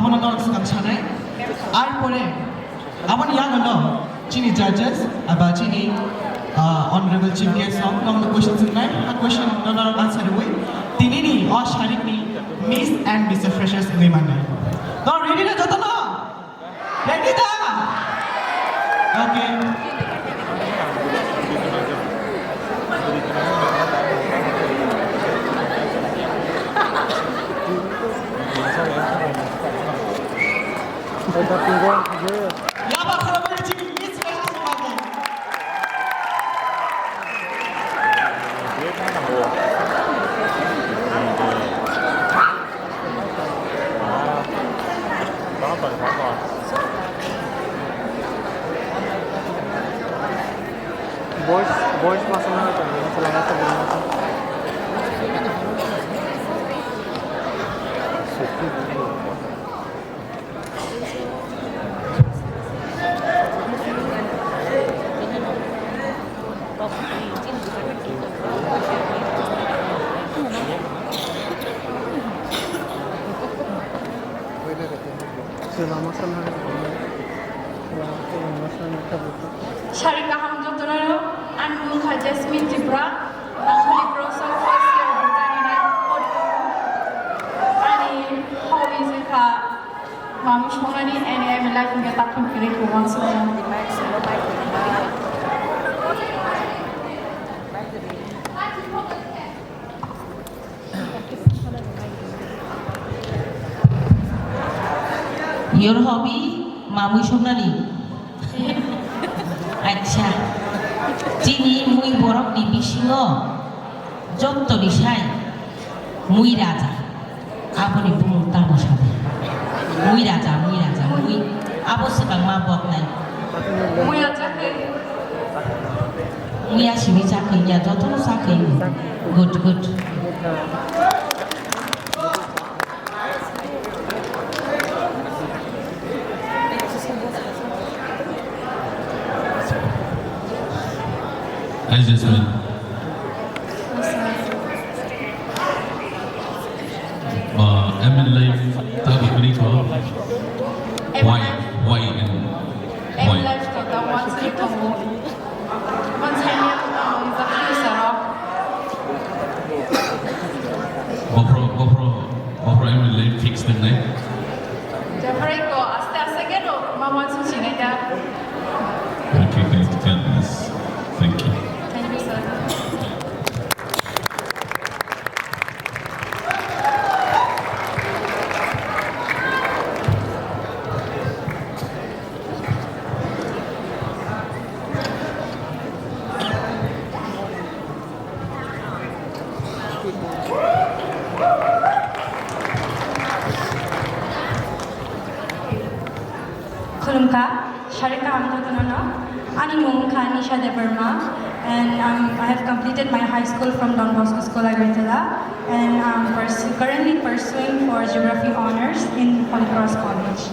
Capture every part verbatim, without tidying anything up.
Bono norok swkang sanai. Ar pore aboni yago no chini judges aba chini, ah, honorable chief guest rok nokno question swngnai. A question no norok answer rwui tinini o sarikni Miss and Mister Freshers wngwi mannai. Norok ready na jotono? Ready da? Okay. Yaba khoroknwi chini Miss West Bengal. Boys, boys masuk mana tuh? Selama sebulan itu. Sari kaham jotono, ani mung kha Jasmine Tripura, ang khali Cross of First Year Botany ni porikha. Ani hobbies kha Mami songnani and M L I hingke takhum kiri ko wansukmani. Your hobby, mamui songnani. Acha, chini mui borok ni bisingo jottoni sai mui raja. Aboni bumung tamo sadi. Mui raja, mui raja, mui. Abo swkang ma bok nai. Mui raja khe. Mui asimi chakhe ya, jotono chakhe. Good, good. Hi, Jasmine. Uh, M in life, tabi kuri ko. Why? Why and why? M in life to the one side to move. One side to move is a future of. Gopro, Gopro, Gopro M in life fix the night. Jafreko, aste aste keno, mama sushi neta. Okay, thank you, thank you. Thank you, sir. Khulumkha, sari kaham jotono no. Ani mung kha Nisha Debbarma, and um, I have completed my high school from Don Bosco School, Agartala, and I'm pursu- currently pursuing for Geography Honours in Holy Cross College.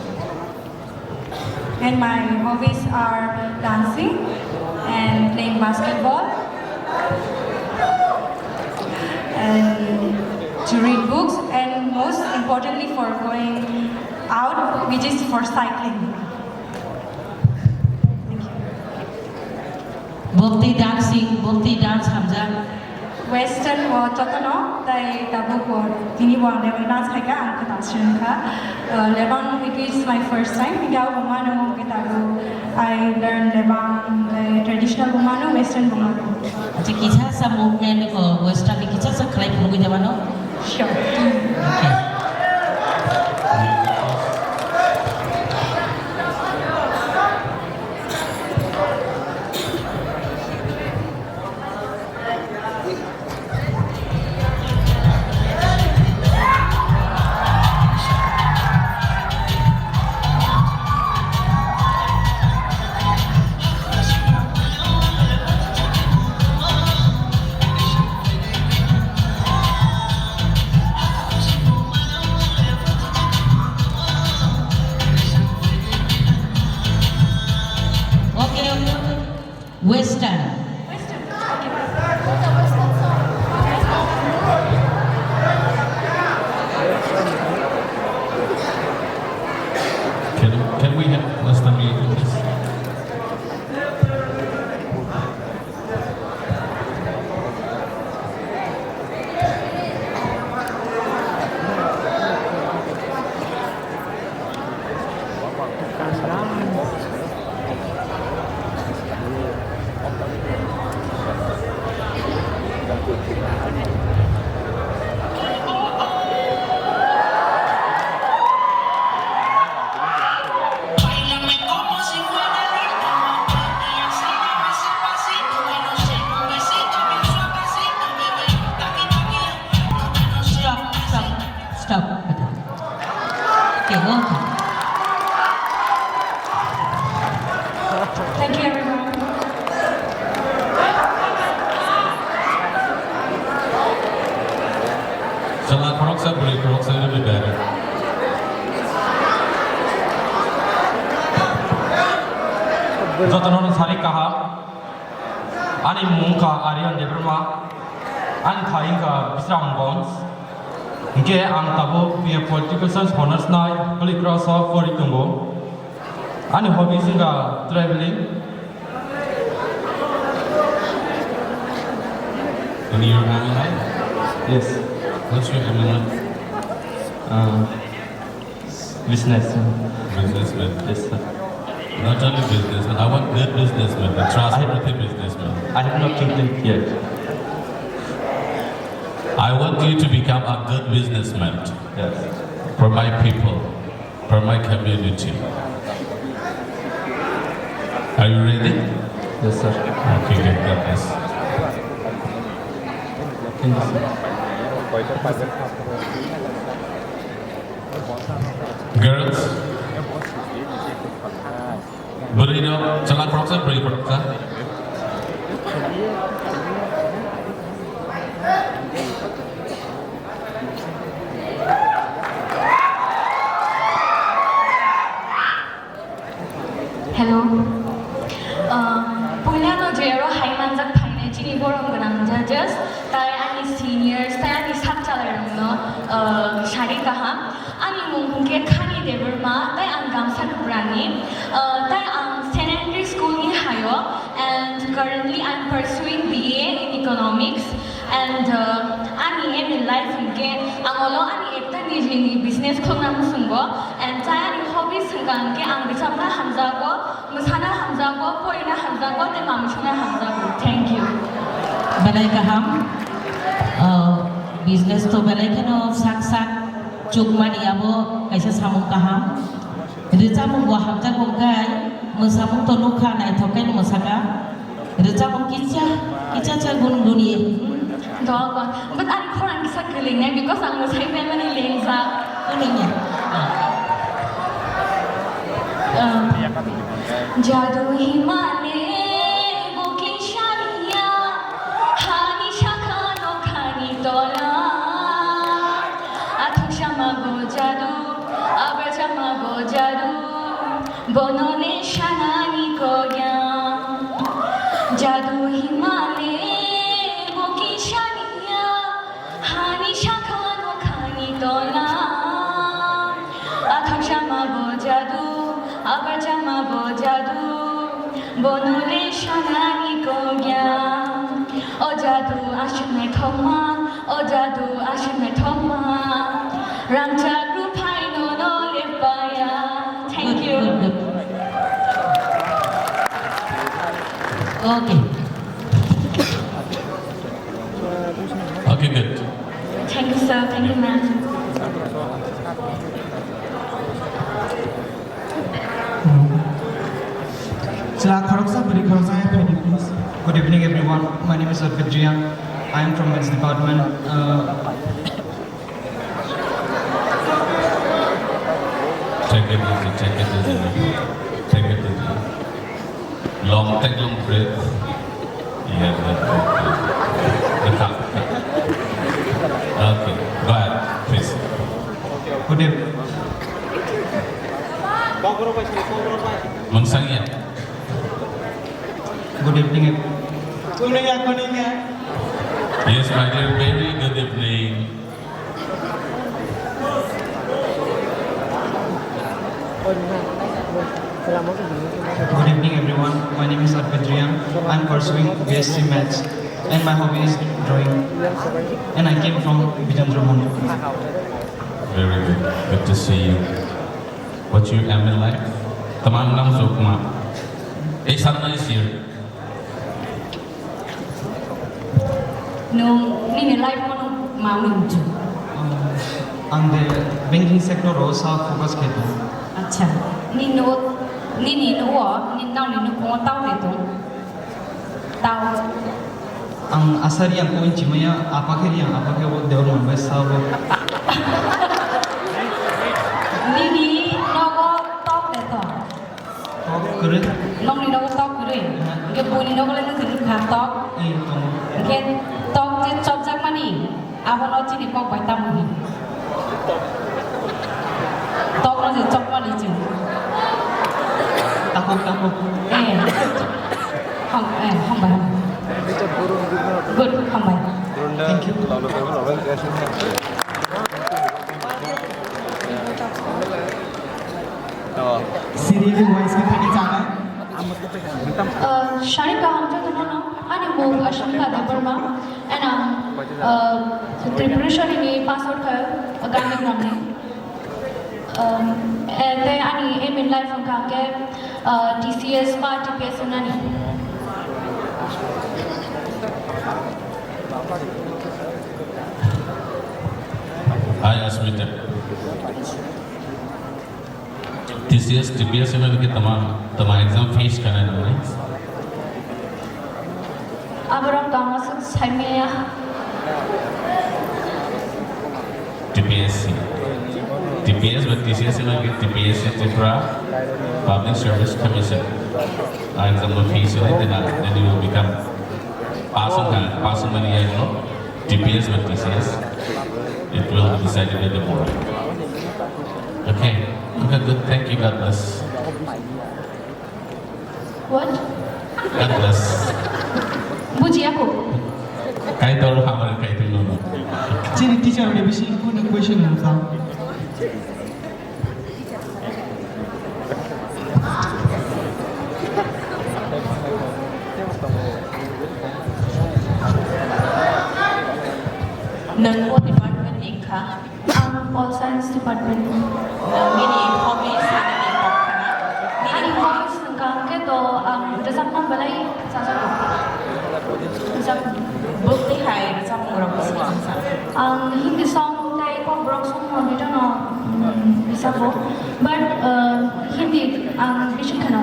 And my hobbies are dancing and playing basketball and to read books and most importantly for going out, which is for cycling. Thank you. Bhakti dancing, bhakti dance hamjak. Western bo jotono, tai tabuk bo tini bo ang lebang dance khaikha, ang khe dance wngkha. Uh, lebang it is my first time, hingke abo bo mano, hingke tabuk I learn lebang, hingke traditional bo mano, western bo mano. Acha, kisa sa movement ko western ni kisa sa khlai phunugwi de mano? Sure. Okay. Okay, okay, okay. Western. Western. Okay. Western song. Western. Thank you, everyone. Chwla khoroksa, bwrwi khoroksa, ini lebih baik. Jotono sarik kaham. Ani mung wngkha Aryan Debbarma. Ani thai wngkha Bisramganj. Hinkhe ang tabuk B A Political Science honours nai Holy Cross o pori tongo. Ani hobbies wngkha traveling. In your M L I? Yes. What's your M L I? Uh, business. Businessman. Yes, sir. Not only businessman, I want good businessman, a trustworthy businessman. I have not thinking yet. I want you to become a good businessman. Yes. For my people, for my community. Are you ready? Yes, sir. Okay, good. God bless. Thank you, sir. Girls, bwrwi rok, chwla khoroksa, bwrwi khoroksa. Hello. Uh, puilano je aro hai manjak phainai chini borom gwnang judges, tai ani seniors, tai ani sak chalairokno, uh, sari kaham. Ani mung hwnkhe Khani Debbarma, tai ang Gamsa Kuprani, uh, tai ang Saint Andrew School ni hayo, and currently I'm pursuing B A in Economics. And, uh, ani aim in life hwnkhe ang olo ani ekta nijini business khulna muchungo, and tai ani hobbies hwnkha hwnkhe ang rwchapna hamjago, mwsana hamjago, porina hamjago, tei mamwi songna hamjago. Thank you. Belai kaham. Uh, business to belai kheno sak sak chukmani abo kaisa samung kaham. Rwchapmung bo hamjago hwnkhe mwsamung to nukha naithok khe mwsaka. Rwchapmung kisa, kisa cha gun guni. Dogon. But ani khorang kisa kwlwinai because ang mwsai paimani lengjak. Kwlwinai. Um, Jadu himale bo kisa niya, hani sakha nokhani tola. Athuk sama bo jadu, abar sama bo jadu. Bono le sanani kogya. Jadu himale bo kisa niya, hani sakha nokhani tola. Athok jama bo jadu, abar jama bo jadu. Bono le sanani kogya. O jadu aswk naithokma, o jadu aswk naithokma. Rangchak rwphai nono lepaya. Thank you. Good, good, good. Okay. Okay, good. Thank you, sir. Thank you, ma'am. Chwla khoroksa, bwrwi khoroksa, hai phaidi, please. Good evening, everyone. My name is Arpit Reang. I am from Men's Department. Uh, Take it easy, take it easy. Take it easy. Long, take long breath. Yeah, yeah, yeah, yeah. Okay, go ahead, please. Good evening. Mungsang ya? Good evening. Yes, my dear, very good evening. Good evening, everyone. My name is Arpit Reang. I'm pursuing B S C Maths, and my hobby is drawing. And I came from Bijendra Moni. Very good. Good to see you. What's your aim in life? Tamang nam sukma. Ei, Sarna is here. Nwng nini life-o nwng ma wngwi muchung? Ang de banking sector-o sa focus khe tongo. Acha, nini o, nini o, nini nokni nukhungo tao de tong? Tao. Ang asa riyang koi chimaya, apa khe riyang, apa khe o dewar manbai sa o. Nini Nokni nogo tok kwrwi, hwnkhe buini nogo le nwng se nukha tok. Eh, tongo. Hwnkhe tok je chopjakmani, abono chini kok bai tamo hwn? Tokno je chopmani chwng. Takhuk, takhuk. Eh. Ham-, eh, hambai, hambai. Good, hambai. Thank you. Serially wise khe thani chana. Uh, Sharika Hamjatano, ani mung Ashmita Debbarma, and ang, uh, Tripura Shoreni pass out khayo, uh, Gandhi Gramni. Um, eh, te ani aim in life wngkha hwnkhe, uh, T C S ba T P S wngnani. Hi, Asmita. T C S, T P S wngnani khe tama, tama exam face khainai nangni? Aborok tongma swk saimaya. T P S C. T P S ba T C S wngnani khe T P S C, Tripura Public Service Commission. Ah, exam no face khainai, then, then you will become. Pass wngkha, pass wngmani yagulo T P S ba T C S, it will be decided by the board. Okay, okay, good. Thank you. God bless. What? God bless. Bujiya ko. Kaitor hamari kaitor nono. Chini teacher ni bisi kunu question wngkha. Nwng bo department ni wngkha? Ang Pol Science Department. Nwng nini hobbies, nini hobby khana? Ani hobbies wngkha hwnkhe to ang rwchapna belai chajago. Rwchap- Bwktwi hai rwchapmung rok bwswk wngkha? Ang Hindi song tei kokborok song no bidano, mm, rwchapo. But, uh, Hindi ang bisi kheno.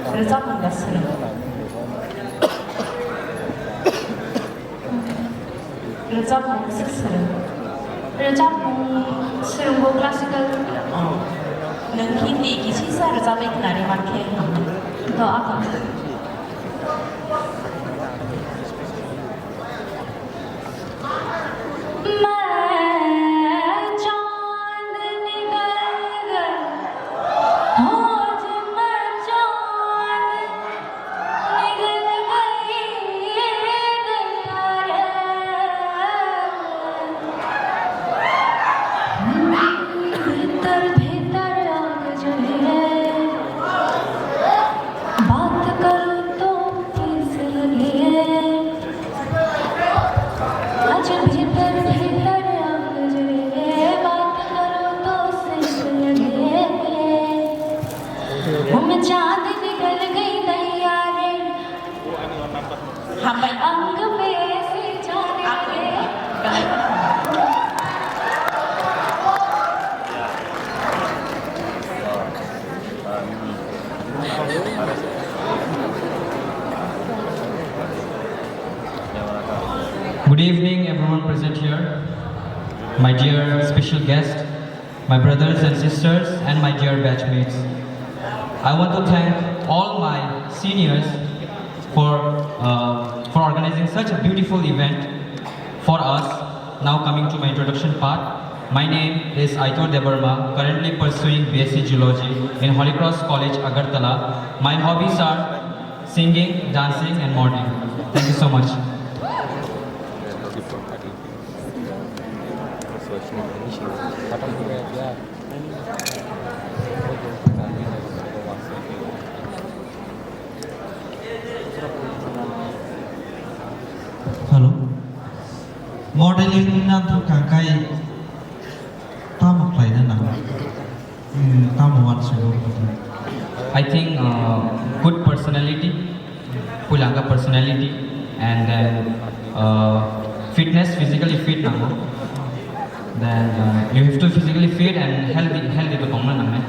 Rwchapmung da swrwng. Rwchapmung se swrwng. Rwchapmung swrwngo classical. Oh. Nwng Hindi kisisa rwchapwi khnari mankhe hamnai. To ako. भीतर भीतर आग जले, बात करो तो कैसे लगे। आज भीतर भीतर आग जले, बात करो तो कैसे लगे। वो मैं चांद निकल गई दैया रे। Hambai. Ang gabe si jane re. Good evening, everyone present here. My dear special guest, my brothers and sisters, and my dear batchmates. I want to thank all my seniors for, uh, for organizing such a beautiful event for us. Now coming to my introduction part, my name is Aitor Debbarma, currently pursuing B S C Geology in Holy Cross College, Agartala. My hobbies are singing, dancing, and modeling. Thank you so much. Hello. Modeling wngna thangkha kai tamo khlaina nango? Hmm, tamo uansukgo? I think, uh, good personality, puila wngkha personality, and then, uh, fitness, physically fit nango. Then, uh, you have to physically fit and healthy, healthy to tongna nangnai.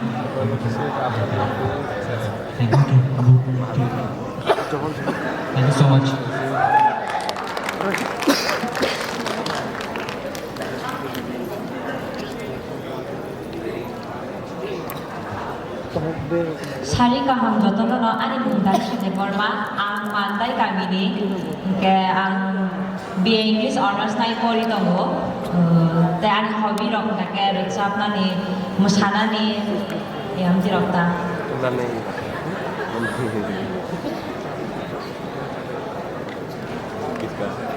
Thank you. Thank you so much. Sari kaham jotono no, ani mung Darisha Debbarma, ang Mandai kamini, hingke ang B A English Honours nai pori tongo, uh, tei ani hobby rok hingka khe rwchapnani, mwsanani, yamti rok ta.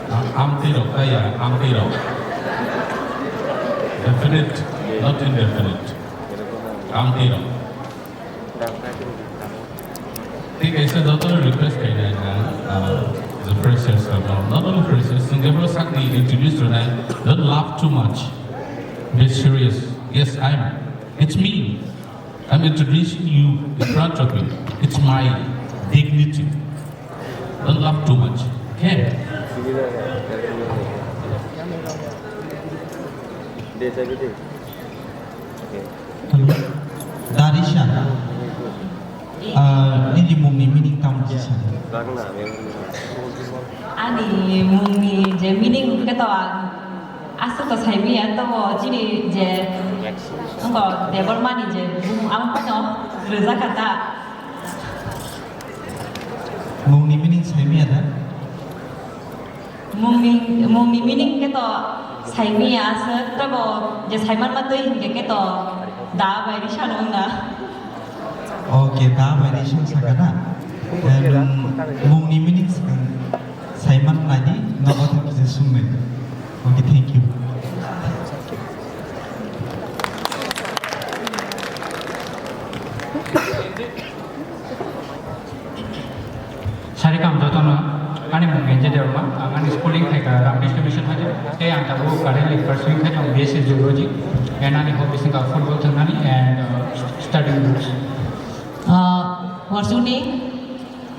Am-, amtwi rok, ah, yeah, amtwi rok. Definite, not indefinite. Amtwi rok. Thik kaisa jotono request khainai ang, ah, the freshers rok, not only freshers, singapore sakni introduce rwnai, don't laugh too much. Be serious. Yes, I'm. It's me. I'm introducing you in front of you. It's my dignity. Don't laugh too much. Okay? Hello. Darisha. Ah, nini mungni meaning tamo kisa? Ani mungni je meaning khe to ang aswk to saimiya, tobo chini je wngkha Debbarmani je bumung amo phano rwjak kha ta. Mungni meaning saimiya da? Mungni, mungni meaning khe to saimiya aswk, tobo je saimanma twi hinkhe khe to da bai ri sano wngna. Okay, da bai ri sano saka na? Then mungni meaning swkang saiman naidi, nogo tei kisa sumai. Okay, thank you. Sari kam jotono, ani mung N J Debbarma, ang ani schooling khai kha Ramakrishna Mission High, tei ang tabuk currently pursuing khai tongo B S C Zoology, and ani hobbies wngkha football thwngnani and, uh, studying books. Uh, what's your name?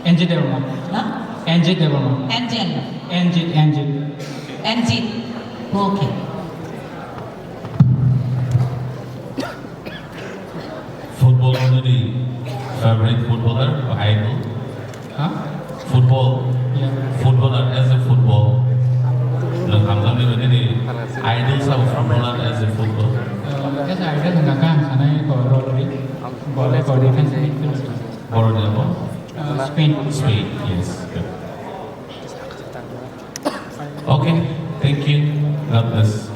N J Debbarma. Huh? N J Debbarma. Angel. N J, N J. N J. Okay. Football only favorite footballer or idol? Huh? Football. Yeah. Footballer as a football. Nwng hamjaknai bai nini idol sabo footballer as a football. Uh, as a idol hwnka khe ang sanai ko Rodri. Bole ko defense midfielder. Boroni abo? Uh, Spain. Spain, yes. Good. Okay, thank you. God bless.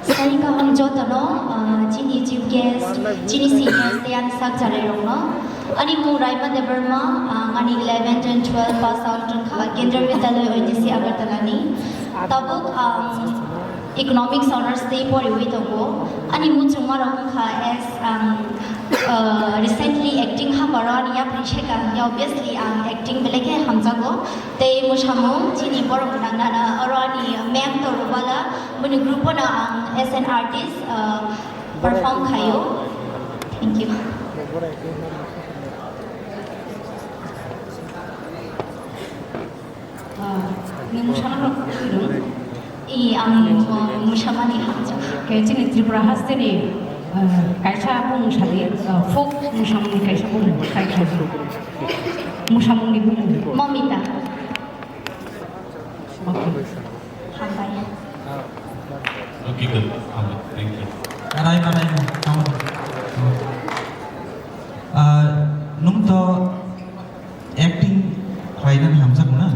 Sari kaham jotono, ah, chini chief guest, chini seniors tei ani sak chalairokno. Ani mung Raima Debbarma, ah, ani eleven and twelve pass out wngkha Kendriya Vidyalaya O N G C Agartala ni. Tabuk ang Economics Honours tei poriwi tongo. Ani muchungmarok wngkha as ang, uh, recently acting haparo ani yapri seka hwnkhe obviously ang acting belai khe hamjago. Tei mwsamung chini borok gwnang nana oro ani ma'am to Rubala, bini group-o no ang as an artist, uh, perform khaio. Thank you. Ah, nwng mwsana rok kwrwng? I, ang, uh, mwsamani hamjak. Khe chini Tripura hasteni, uh, kaisa bumung sadi, uh, folk mwsamani kaisa bumung, kaisa mwsamungni bumung. Momita. Okay. Hambai. Okay, good. Hambai. Thank you. Rai, rai, rai. Ah, nwng to acting khlainani hamjakgo na?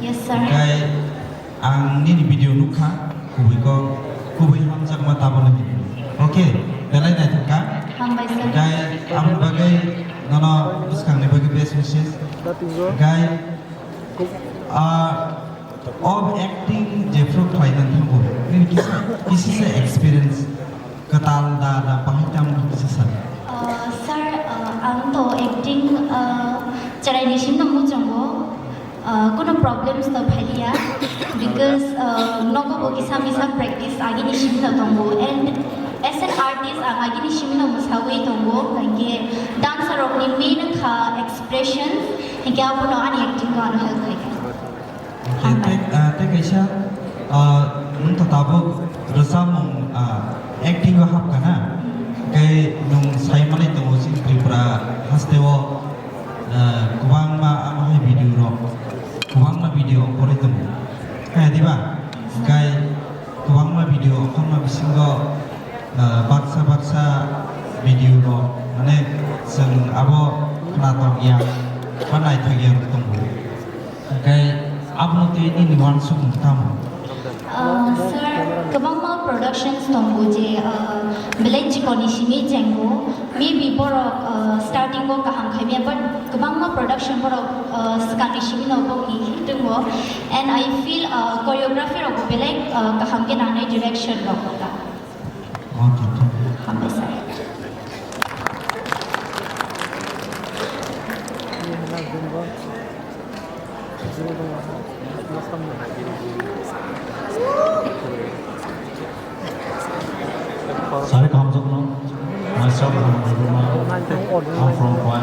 Yes, sir. Hwnkhe ang nini video nukha, kubui kok, kubui hamjakma tabukno hino. Okay, belai naithok kha. Hambai, sir. Hwnkhe aboni bagwi nono bwskangni bagwi best wishes. Hwnkhe, ah, o acting jephru khlainani thango, nini kisa, kisisa experience kwtal da, na bahai tamo kisa sa? Uh, sir, uh, ang to acting, uh, chwraini simno muchungo, uh, kuno problems to phailiya, because, uh, nogo bo kisa misa practice agini simno tongo, and as an artist ang agini simno mwsawi tongo, hwnkhe dancer rokni main wngkha expressions, hwnkhe abono ani acting o ano help khaikha. Okay, tei, ah, tei kaisa, ah, nwng to tabuk rwchapmung, ah, acting o hapkha na? Tei nwng sai manwi tongo chini Tripura hasteo, ah, kwbangma amo hai video rok, kwbangma video ongkhorwi tongo. Ba, hwnkhe kwbangma video okhorma bisingo, ah, baksa baksa video rok, mane, chwng abo khwnathok ya ba naithok ya rok tongo. Hwnkhe abono tei nini uansukmung tamo? Ah, sir, kwbangma productions tongo je, ah, belai chikoni simi chengo. Maybe borok, ah, starting o kaham khaimya, but kwbangma production borok, ah, swkangni simi no bokni hit wngo. And I feel, ah, choreography rok bo belai, ah, kaham khe nangnai direction rok. Okay, thank you. Hambai sir. Sari Kamjokno, myself, Raman Debbarma. I'm from Khowai.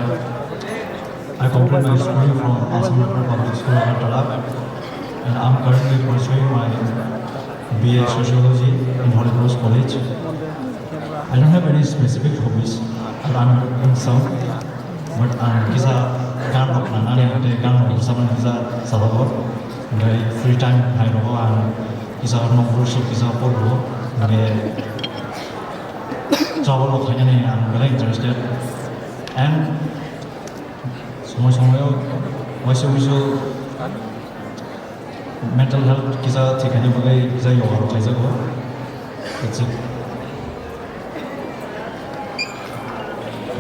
I completed my schooling from Assam Rifle Public School, Agartala, and I'm currently pursuing my B A Sociology in Holy Cross College. I don't have any specific hobbies, but I'm doing some. But ang kisa gan rok nangnani, tei gan rok rwchapnani kisa chalogo. Hwnkhe free time hai rogo ang kisa nogo workshop kisa porigo. Hwnkhe travel rok khainani ang belai interested. And somoi somoi o waisa waisa mental health kisa thik khaina bagwi kisa yoga rok khlaijago. That's it.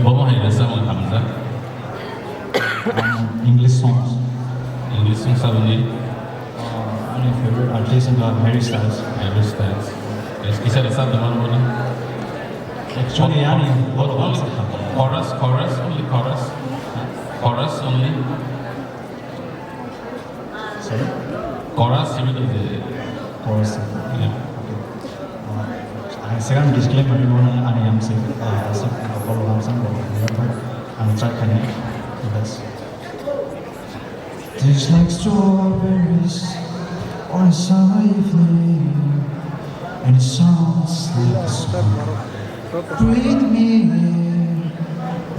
Bomo hai rwchapmung hamjak. Um, English songs. English songs aboni? Uh, ani favorite artist wngkha Harry Styles. Harry Styles. Yes, kisa rwchap da mano bono? Actually, ani only, only chorus, chorus, only chorus. Chorus only. Sorry? Chorus simi tong di. Chorus. Yeah. Okay. Uh, ang second disclaimer ni mano ani ang se, uh, se, uh, follow ang sang, but ang try khainai. Best. Tastes like strawberries on a summer evening, and it sounds like a song. Breathe me in,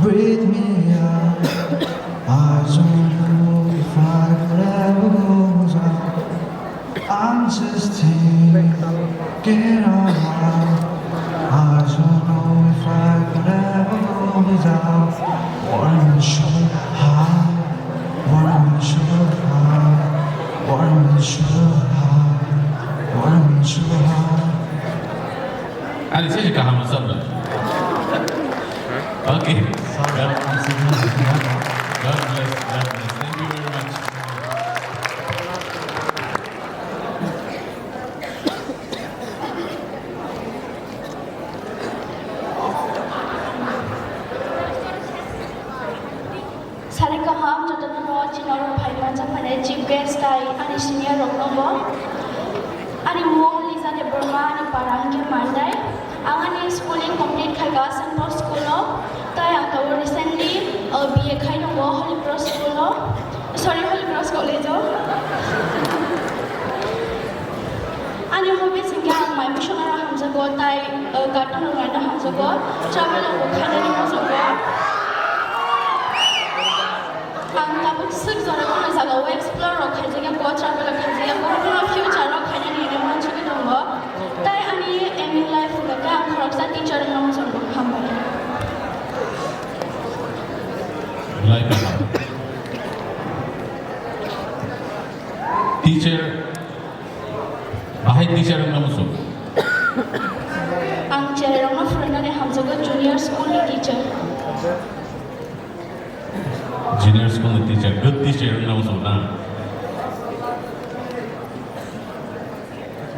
breathe me out. I don't know if I could ever go without. I'm just thinking out loud. I don't know if I could ever go without. Warm and sugar high, warm and sugar high, warm and sugar high, warm and sugar high. Ani sini kaham rwchapna. Okay. God bless, God bless. Thank you very much. Sari kaham jotono no chini oro phai manjak mane chief guest tai ani senior rok no bo. Ani mung Lisa Debbarma, ani para hwnkhe Mandai. Ang ani schooling complete khaikha Saint Paul School o. Tai ang tabuk recently, uh, B A khai tongo Holy Cross School o. Sorry, Holy Cross College o. Ani hobbies hwnkhe ang mai mosongna hamjago, tai, uh, cartoon rok naina hamjago, travel rok bo khainani muchungo. Ang tabuk swk jora kono jaga o explore rok khaijakya, ko travel rok khaijakya, ko kono future rok khainani hinwi uansugwi tongo. Tai ani aim in life hwnkhe ang khoroksa teacher wngna muchungo. Hambai. Belai kaham. Teacher, bahai teacher wngna muchung? Ang cherairokno phwrwngnani hamjago, junior school ni teacher. Junior school ni teacher, good teacher wngna muchung na?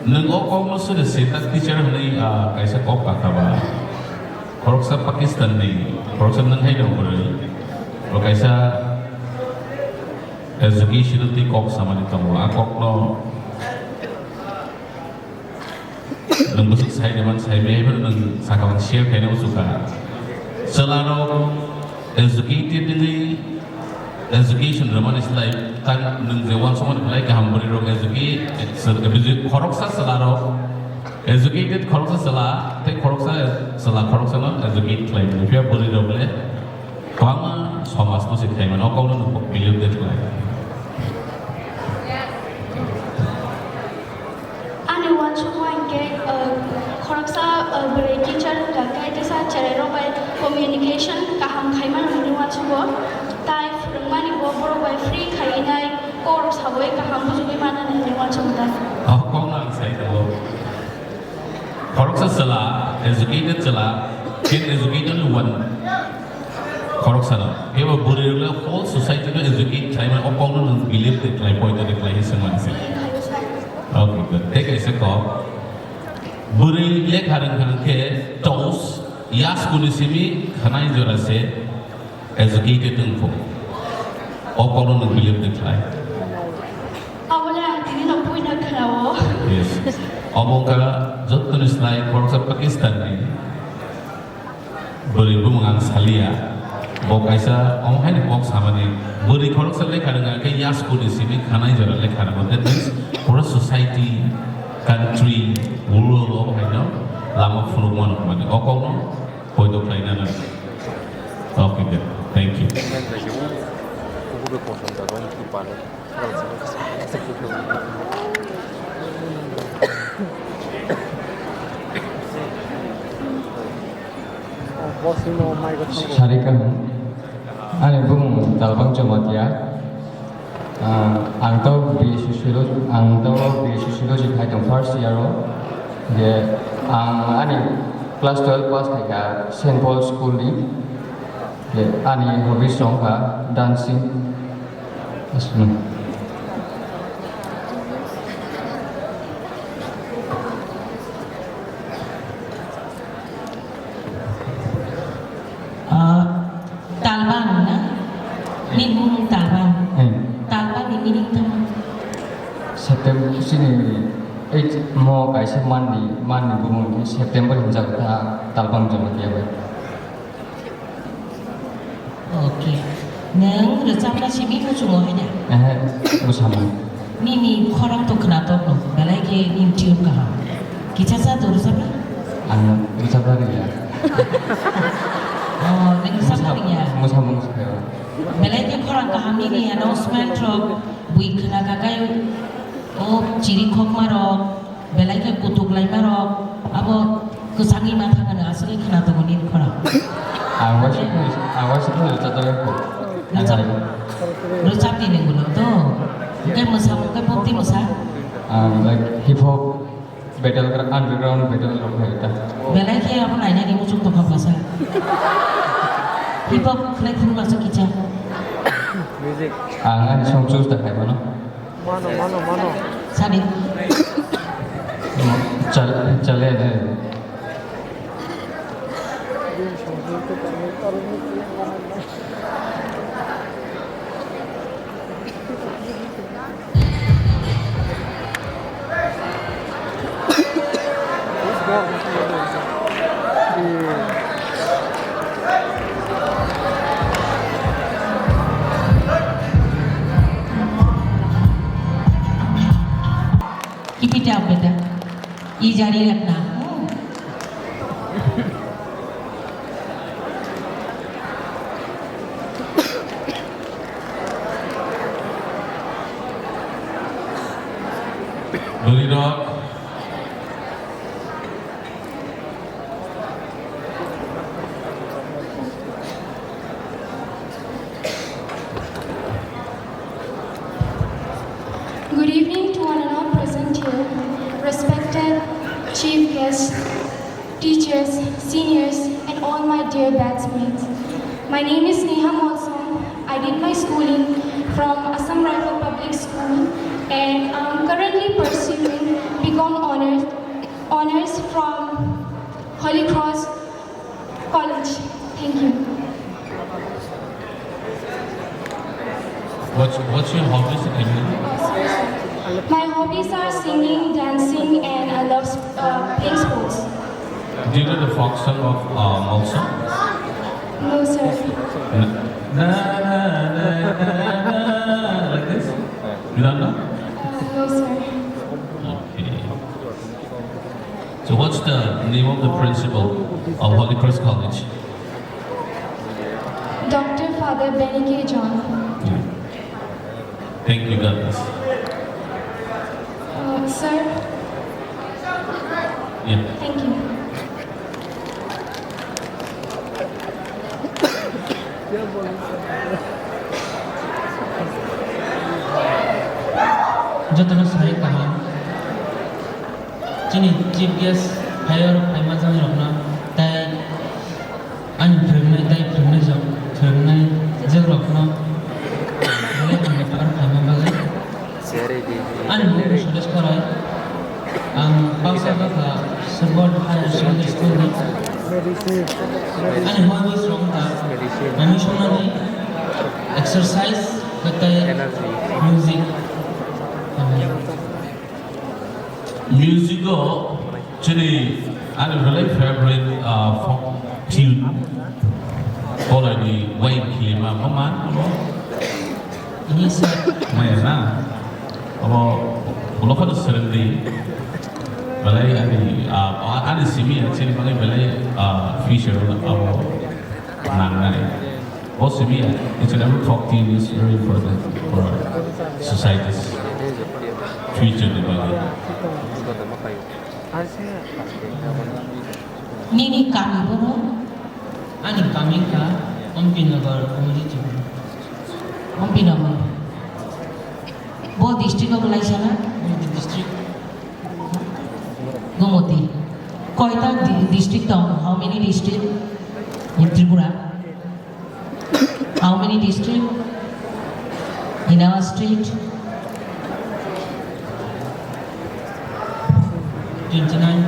Nwng o kokno sono sita teacher hwnwi, ah, kaisa kok kakha ba. Khoroksa Pakistan ni, khoroksa nwng hai rok bwrwi. Bo kaisa education twi kok samani tongo. A kokno nwng bwswk sai rwmani sai maya phano nwng sakha share khaina muchukha. Chwla rok educated wngwi education rwmani slai, ta nwng je uansukmani belai kaham bwrwi rok educate, khoroksa chwla rok educated, khoroksa chwla tei khoroksa chwla khoroksa no educate khlai mani. Phiya bwrwi rok le kwbangma somaj no se khlai mani, o kok no nwng believe de khlai. Uansukma hinkhe, uh, khoroksa, uh, bwrwi teacher wngkha khe teisa cherairok bai communication kaham khaimani hwnwi uansugo. Tai phwrwngmani bo borok bai free khaiwi nai, kokrok sawi kaham bujugwi manani hwnwi uansugo ta. Oh, kokno ang sai tongo. Khoroksa chwla, educated chwla, can educate only one. Khoroksano. Eba bwrwi rwgwi whole society no educate khlaimani o kokno nwng believe de khlai, poito de khlai hinwi swngmani se. Okay, good. Tei kaisa kok. Bwrwi lekha rwngkha hwnkhe toast, yasku ni simi khwnai jora se educated wngkho. O kokno nwng believe de khlai. Abole ang tini no puina khwnao. Yes. Obo wngkha jottoni slai khoroksa Pakistan ni. Bwrwi bumung ang salia. Bo kaisa omo haino kok samani. Bwrwi khoroksa lekha rwngkha khe yasku ni simi khwnai jora lekha rwngkha. That means pura society, country, world omo haino lama phunukmano hwnmani. O kokno poito khlaina nang. Okay, good. Thank you. Sari kaham. Ani bumung Talbang Jamatia. Ah, ang to B S C Sociology, ang to B S C Sociology khai tong first year o. Je ang ani class twelve pass khai kha Saint Paul School ni. Je ani hobbies wngkha dancing. Aswk. Ah, Talbang na? Ni bumung Talbang. Hmm. Talbang ni meaning tamo? September sini eight mo kaisa manni, manni bumung ni September hinjak ta Talbang Jamatia bai. Okay. Nwng rwchapna simi muchungo hai da? Ehe, mwsamung. Nini khorang to khwnatok no, belai khe nini tune kaham. Kicha cha to rwchapna? Ang rwchapna rwya. Oh, nwng rwchapna rwya? Mwsamung se khaio. Belai khe khorang kaham nini announcement rok bui khwna kakai o chiri khokma rok. Belai khe kutuk laima rok, abo kwchangwi ma thangani aswk khe khwna tongo nini khorang. Ang waisa phano, ang waisa phano rwchapjagwi kho. Rwchap, rwchap di nini ulo to. Hwnkhe mwsa, hwnkhe pop di mwsa. Ang like hip hop battle gra-, underground battle rok khai ta. Belai khe abo nainani muchung tongkha bwsa. Hip hop khlai phuru bwsa kicha. Ang ani song choose ta khai mano. Mano, mano, mano. Sadi. Chal-, chale de. Keep it up, beta. Ijari rakna. Bwrwi rok. Good evening to one and all present here. Respected chief guests, teachers, seniors, and all my dear batchmates. My name is Neha Molsom. I did my schooling from Assam Rifle Public School, and I'm currently pursuing B Com Honours, Honours from Holy Cross College. Thank you. What's, what's your hobbies, Emily? My hobbies are singing, dancing, and I love, uh, playing sports. Do you know the folk song of, uh, Molsom? No, sir. Na, na, na, like this? You don't know? Uh, no, sir. Okay. So what's the name of the principal of Holy Cross College? Doctor Father Benny K. John. Yeah. Thank you, God bless. Uh, sir, Thank you. Jotono sai kaham. Chini chief guest phaiyarok phaima jangrokno tai ani phwrwngnai tai phwrwngnai jok phwrwngnai jwkrokno belai hambai phar phaima bagwi. Ani buku Suresh Korai. Ang Bangsa Gakha Surbot Higher Secondary School ni. Ani hobbies rok wngkha mami songnani, exercise, tei music. Music o chini ani belai favorite, ah, folk tune. Kolai ni wai khilima mama. Ini se. Maya na. Abo ulo khadu serengdi. Belai ani, ah, ani simi ya chini belai, belai, ah, future abo nangnai. Possibly, yeah, it's a level property is very important for society's future development. Nini kami bono? Ani kami kha Ompi Nagar community. Ompi Nagar. Bo district o belai sana? District. Gumoti. Koita di-, district tong? How many district in Tripura? How many district in our state? Twenty-nine.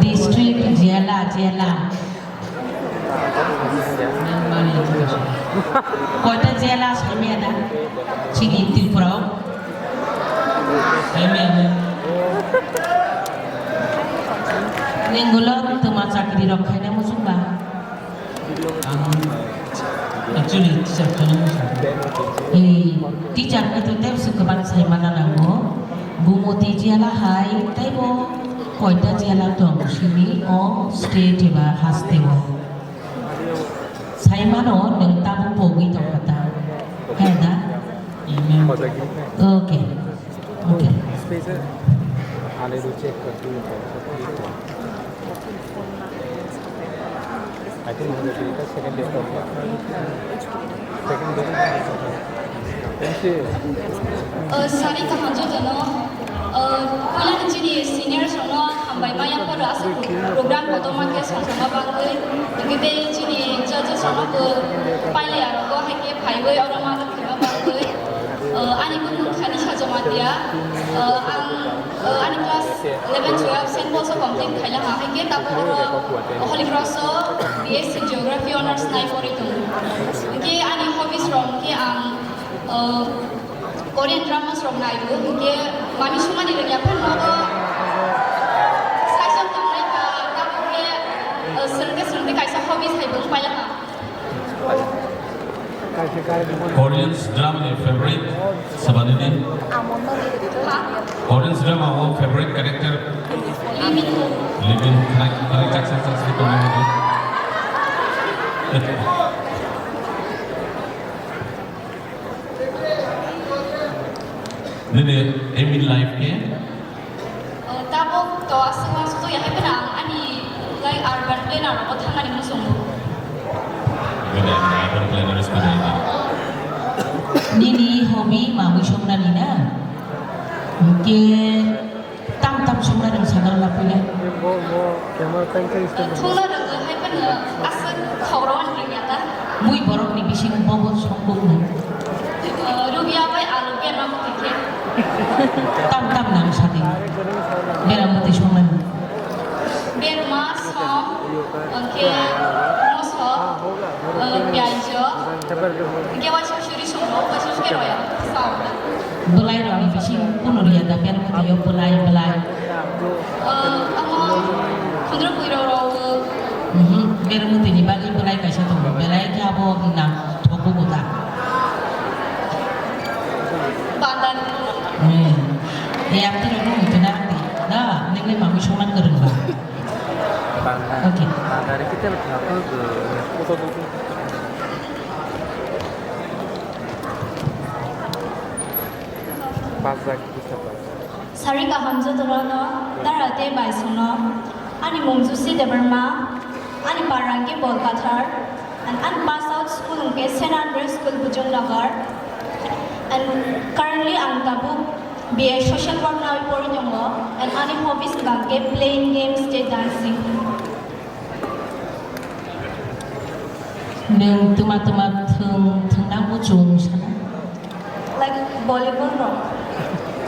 District, jela, jela. Koita jela saimaya da? Chini Tripura o. Saimaya da. Ninggulo tuma chakri rok khaina muchungba? Ang actually teacher khaina muchung. Ei, teacher khe to tebse kwbang saimana nango. Gumoti jela hai teibo koita jela tong sini o state eba haste o. Saimano nwng tabuk pogwi tongkha ta? He da? Amen. Okay. Okay. I think second day. Second day. Thank you. Uh, sorry, kaham jotono. Uh, puila ni chini senior sono hambai maya poro aswk program kotorma khe songjakma bagwi. Hwnkhe tei chini judges sono bo pailai aro bo hai khe phaiwi oro ma rwkhaima bagwi. Uh, ani bumung thani sajoma tiya. Uh, ang, uh, ani class eleven, twelve Saint Paul's o complete khaila ha, hai khe tabuk oro Holy Cross o B S C Geography Honours nai pori tongo. Hwnkhe ani hobbies rok hwnkhe ang, uh, Korean dramas rok naiwi, hwnkhe mami sumani rwngya phano nogo saichom tongnai kha, tabuk khe, uh, swrwngkhe swrwngkhe kaisa hobbies hai bo wng paila kha. Koreans drama ni favorite sabani ni? Koreans drama o favorite character? Lee Min Ho. Lee Min Ho, khwnai, khwnai, chak, chak, chak, chak, khwnai, khwnai. Nini aim in life khe? Oh, tabuk to aswk uansuk ya hai phano ang ani, like, urban planner rogo thangani muchungo. Gede, urban planner is gede. Nini hobby mamui songnani na? Hwnkhe tam tam songnani sakha lapuina. Thungna rwgwi hai phano aswk khoroknwi rwngya ta. Mui borokni bisingo bobo songkuknwi. Rubia bai alu berma mwtwi khe. Tam tam nang sadi. Bera mwtwi songnani. Berma, som, hwnkhe moso, piyaj, hwnkhe waisa suri songo, waisa suri roya. Som. Bwlai rokni bisingo kunu rwya da, bera mwtwi o bwlai, bwlai. Omo khundruk bwrwi rok rw. Mhm. Bera mwtwi ni bagwi bwlai kaisa tongo. Belai khe abo nang thogo bo ta. Bandar. Hmm. E, yapti rok no muitu na di. Da, nini mami songna kwrwng ba. Bandar. Okay. Bandar kita berapa tuh? Foto dulu. Sarika hamjwtwrwno, dara tei bai songno. Ani mung Jusi Debbarma, ani para hwnkhe Bolkathar, and ani pass out school hwnkhe Saint Andrew School, Bujongnagar. And currently ang tabuk B A Social Work nawi pori tongo, and ani hobbies hwnkhe playing games tei dancing. Nwng twma twma thwng thwngna muchung sana? Like volleyball rok.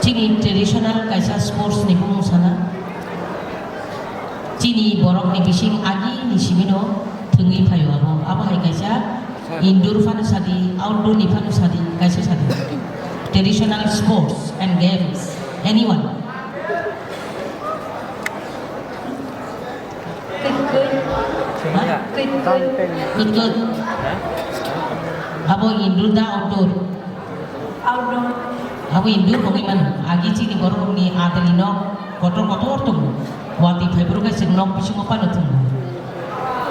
Chini traditional kaisa sports ni bumung sana? Chini borok ni bising agi ni simi no thwngwi phaio abo. Abo hai kaisa indoor phano sadi, outdoor ni phano sadi, kaisa sadi. Traditional sports and games. Anyone? Kwt kwt. Ha? Kwt kwt. Kwt kwt. Abo indoor da outdoor? Outdoor. Abo indoor wngwi mano. Agi chini borok ni adali nok kotor kotor tongo. Watwi phaiphuru khe chwng nok bisingo phano tongo.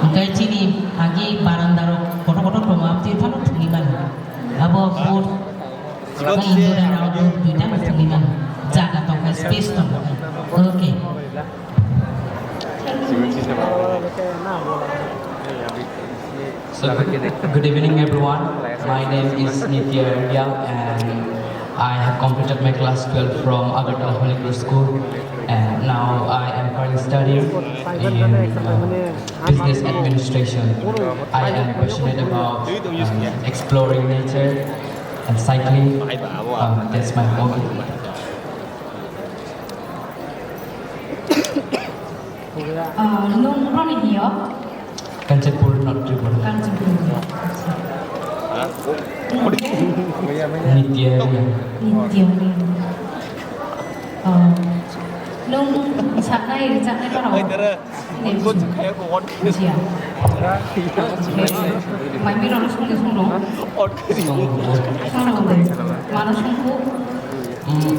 Hwnkhe chini agi baranda rok kotor kotor tongo, aboni phano thwngwi mano. Abo both indoor and outdoor duita no thwngwi mano. Jaga tongkha, space tongkha. Okay. So, good, good evening, everyone. My name is Nitya Reang, and I have completed my class twelve from Agartala Holy Cross School, and now I am currently studying in, uh, business administration. I am passionate about, um, exploring nature and cycling. Um, that's my hobby. Ah, nwng boni hiyo? Kanchanpur, North Tripura. Kanchanpur. Acha. Nitya Reang. Nitya Reang. Ah, nwng sanai, sanai para. Bujiya. Mai mi rok songni songrong. Songrong de. Mano songkho? Hmm.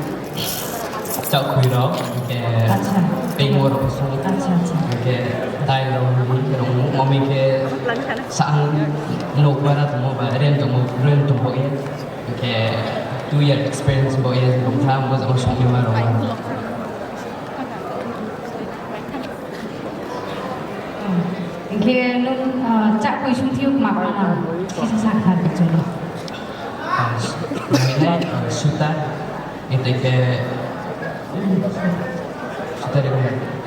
Chakhui rok, hingke. Acha. Tengmo rok song. Acha, acha. Hingke dai rok, hingke rok, mami ke sang nok bara tongmo ba, rent tongmo, rent tongmo ye. Hingke two year experience bo ye, rok thang bo jama songni ma rok. Hingke nwng, ah, chakhui songthiyok ma mano, kisa sakha bichoro. Ah, nini, ah, suta, ete ke, suta de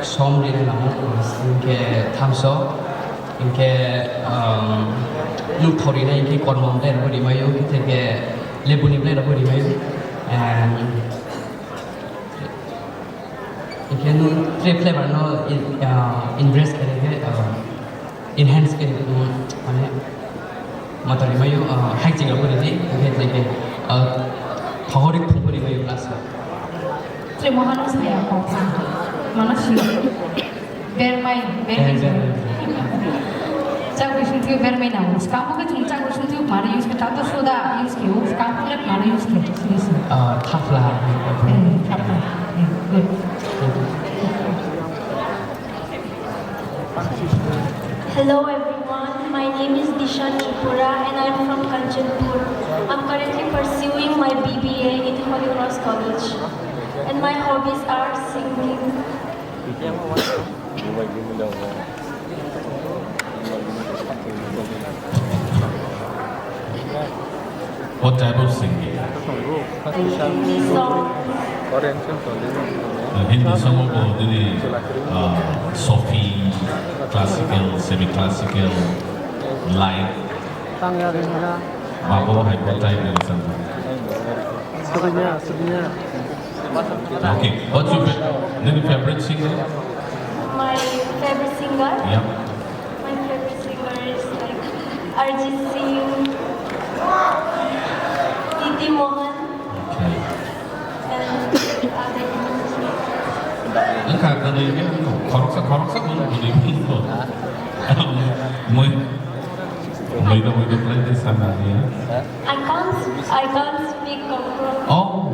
som de namo, hingke thamso, hingke, um, nuk thori na hingke kormo de bo rimayo, hingke lebu ni de bo rimayo, and Hingke nwng tre flavor no in, ah, embrace khe khe, ah, enhance khe, um, mane, matari mayo, ah, hai ching rok rini, hingke tre khe, ah, thogorik thung rini mayo plus. Tre mohano saya kok sa, mano sio. Bermai, bermai. Eh, bermai. Chakhui songthiyok bermai nango. Skangbo khe chwng chakhui songthiyok mari use khe, tato soda use khe, o skangbo khe mari use khe, sini sini. Ah, thapla. Eh, thapla. Eh, good. Hello everyone, my name is Disha Tripura and I'm from Kanchanpur. I'm currently pursuing my B B A in Holy Cross College. And my hobbies are singing. What type of singing? Hindi song. Uh, Hindi song bo dini, uh, Sufi, classical, semi-classical, light. Mabo hai bo type ni song. Okay, what's your fa-, nini favorite singer? My favorite singer? Yeah. My favorite singer is like Arjit Singh, Didi Mohan, okay, and other. Wngkha, khoroksa, khoroksa, khoroksa, khoroksa, khoroksa. Moi, moi, moi, moi, play this song, yeah. I can't, I can't speak Kokborok. Oh.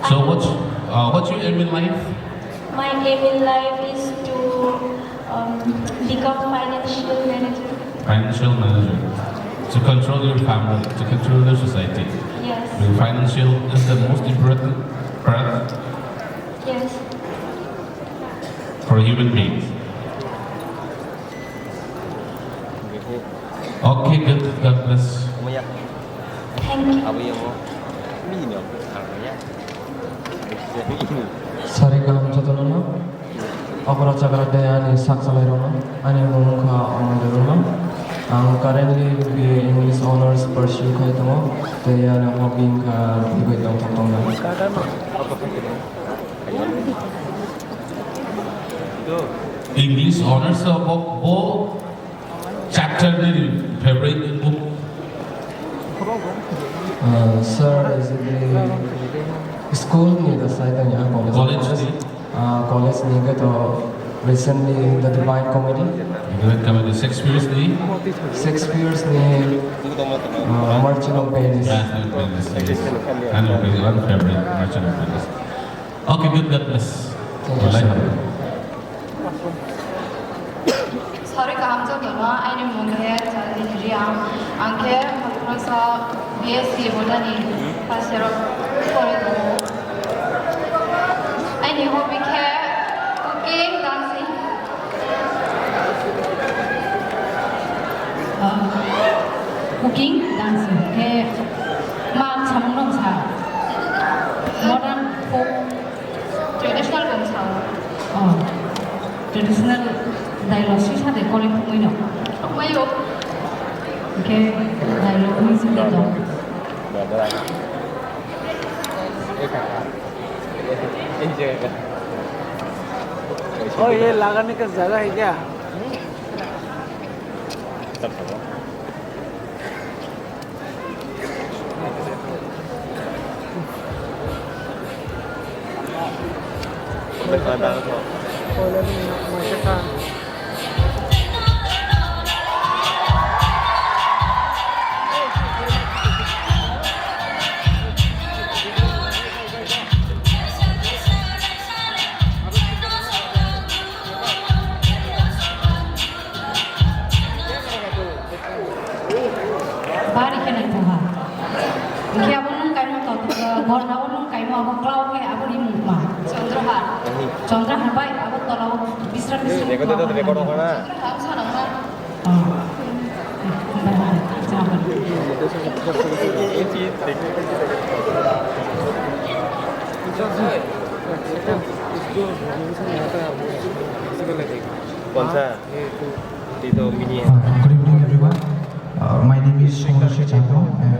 So what's, uh, what's your aim in life? My aim in life is to, um, become financial manager. Financial manager. To control your family, to control your society. Yes. Your financial is the most important part. Yes. For human beings. Okay, good. God bless. Thank you. Sari kaham jotono. Okra chakra tei ani sak salai rokno, ani mung wngkha Omoy Debbarma. Ang currently B A English Honours pursue khai tongo, tei ani hobby wngkha twibai tongthok tongnai. English Honours o bo, bo Chapter ni favorite book? Uh, sir, basically, school ni da sai tanya college. College ni? Uh, college ni ga to recently The Divine Comedy. Divine Comedy, Shakespeare's ni? Shakespeare's ni, uh, Merchant of Venice. Merchant of Venice, yes. And okay, one favorite, Merchant of Venice. Okay, good, God bless. Thank you, sir. Sorry, kaham jotono, aini mung khe Chandini Reang, ang khe Haphangsa B S C Botany first year o pori tongo. Aini hobby khe cooking, dancing. Ah, cooking, dancing khe ma samung no sa? Modern, folk? Traditional kung sao. Oh. Traditional dialogue sisa de kore khumui no. Khumui o. Ke dialogue ni sing to. Oh, ये लगाने का जगह है क्या? Bari khe naithoha. Hingkhe abo nwng kaimo to, eh, gorna o nwng kaimo abo klau khe abo rimung ma. Chandrahar. Chandrahar bai abo tola o bisra bisra. Record to record hono na. Chandrahar sanang ma. Oh. Bai bai. Chandrahar. Kwansa? Uh, good evening, everyone. Uh, my name is Somodoshi Chakma, and,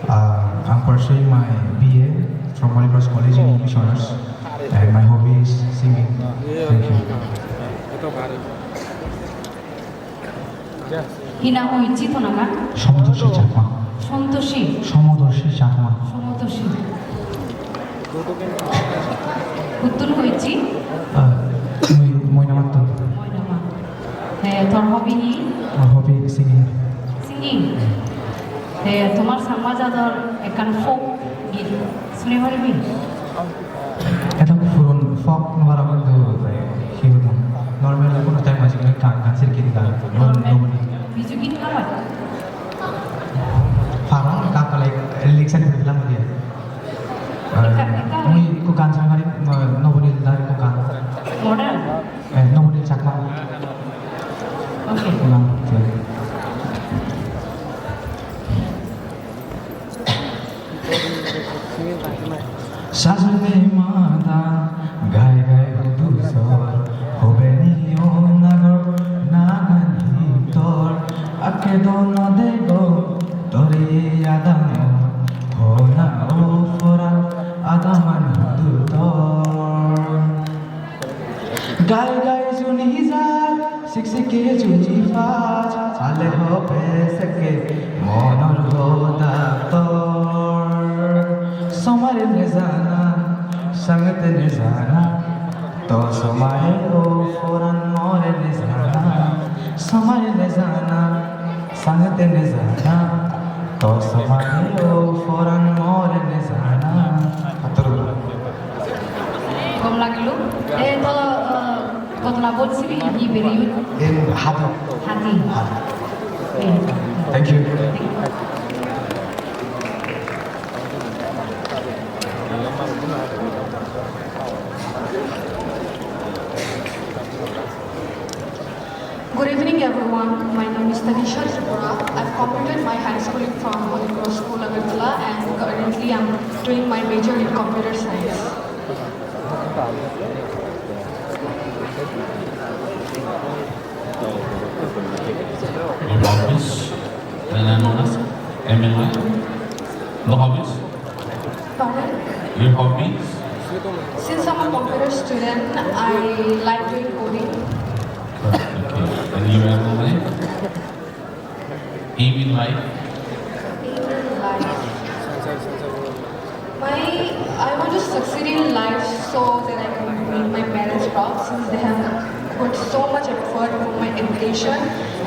uh, I'm pursuing my B A from Holy Cross College in English Honours, and my hobby is singing. Thank you. Hina hoi chithona ka? Somodoshi Chakma. Sontoshi. Somodoshi Chakma. Somodoshi. Kuttun hoi chi? Uh, Moi-, Moinama Kuttun. Moinama. Eh, tor hobby hi? Tor hobby singing. Singing? Eh, tomar sangma jador ekkan folk git suni paribi? Eto puron folk nw parong, hintu hi hono normal, kono time ajik nw ka-, kansir git ga, normal. Normal. Biju git nw pai? Parong, ka palai election ni bilang dia. Eka, eka. Mui ko gan sangari, eh, Nobonil Dar ko gan. Modern? Eh, Nobonil Chakma. Okay. Ulang, okay. Sajne mada gai gai hudu sor, hobeni o nagor nagan hitor, ake dono dego tori adamo, hona o foran adaman hudu tor. Gai gai juni jai, sik sik ke juni pach, ale hobe seke monor hoda tor. Somare ne jana, sangte ne jana, to somare o foran more ne jana, somare ne jana. Sangte ne jana, to somare o foran more ne jana. Atur. Kom lagilu. Eh, to, eh, kotona bolsi bi, hi beri yut? Em, hati. Hati. Hati. Eh. Thank you. Good evening, everyone. My name is Tanisha Tripura. I've completed my high schooling from Holy Cross School, Agartala, and currently I'm doing my major in computer science. Your hobbies? Can I ask? M L Y? No hobbies? Pardon? Your hobbies? Since I'm a computer student, I like doing coding. Okay. And your M L Y? Aim in life? Aim in life. My, I want to succeed in life so that I can make my parents proud, since they have put so much effort for my education,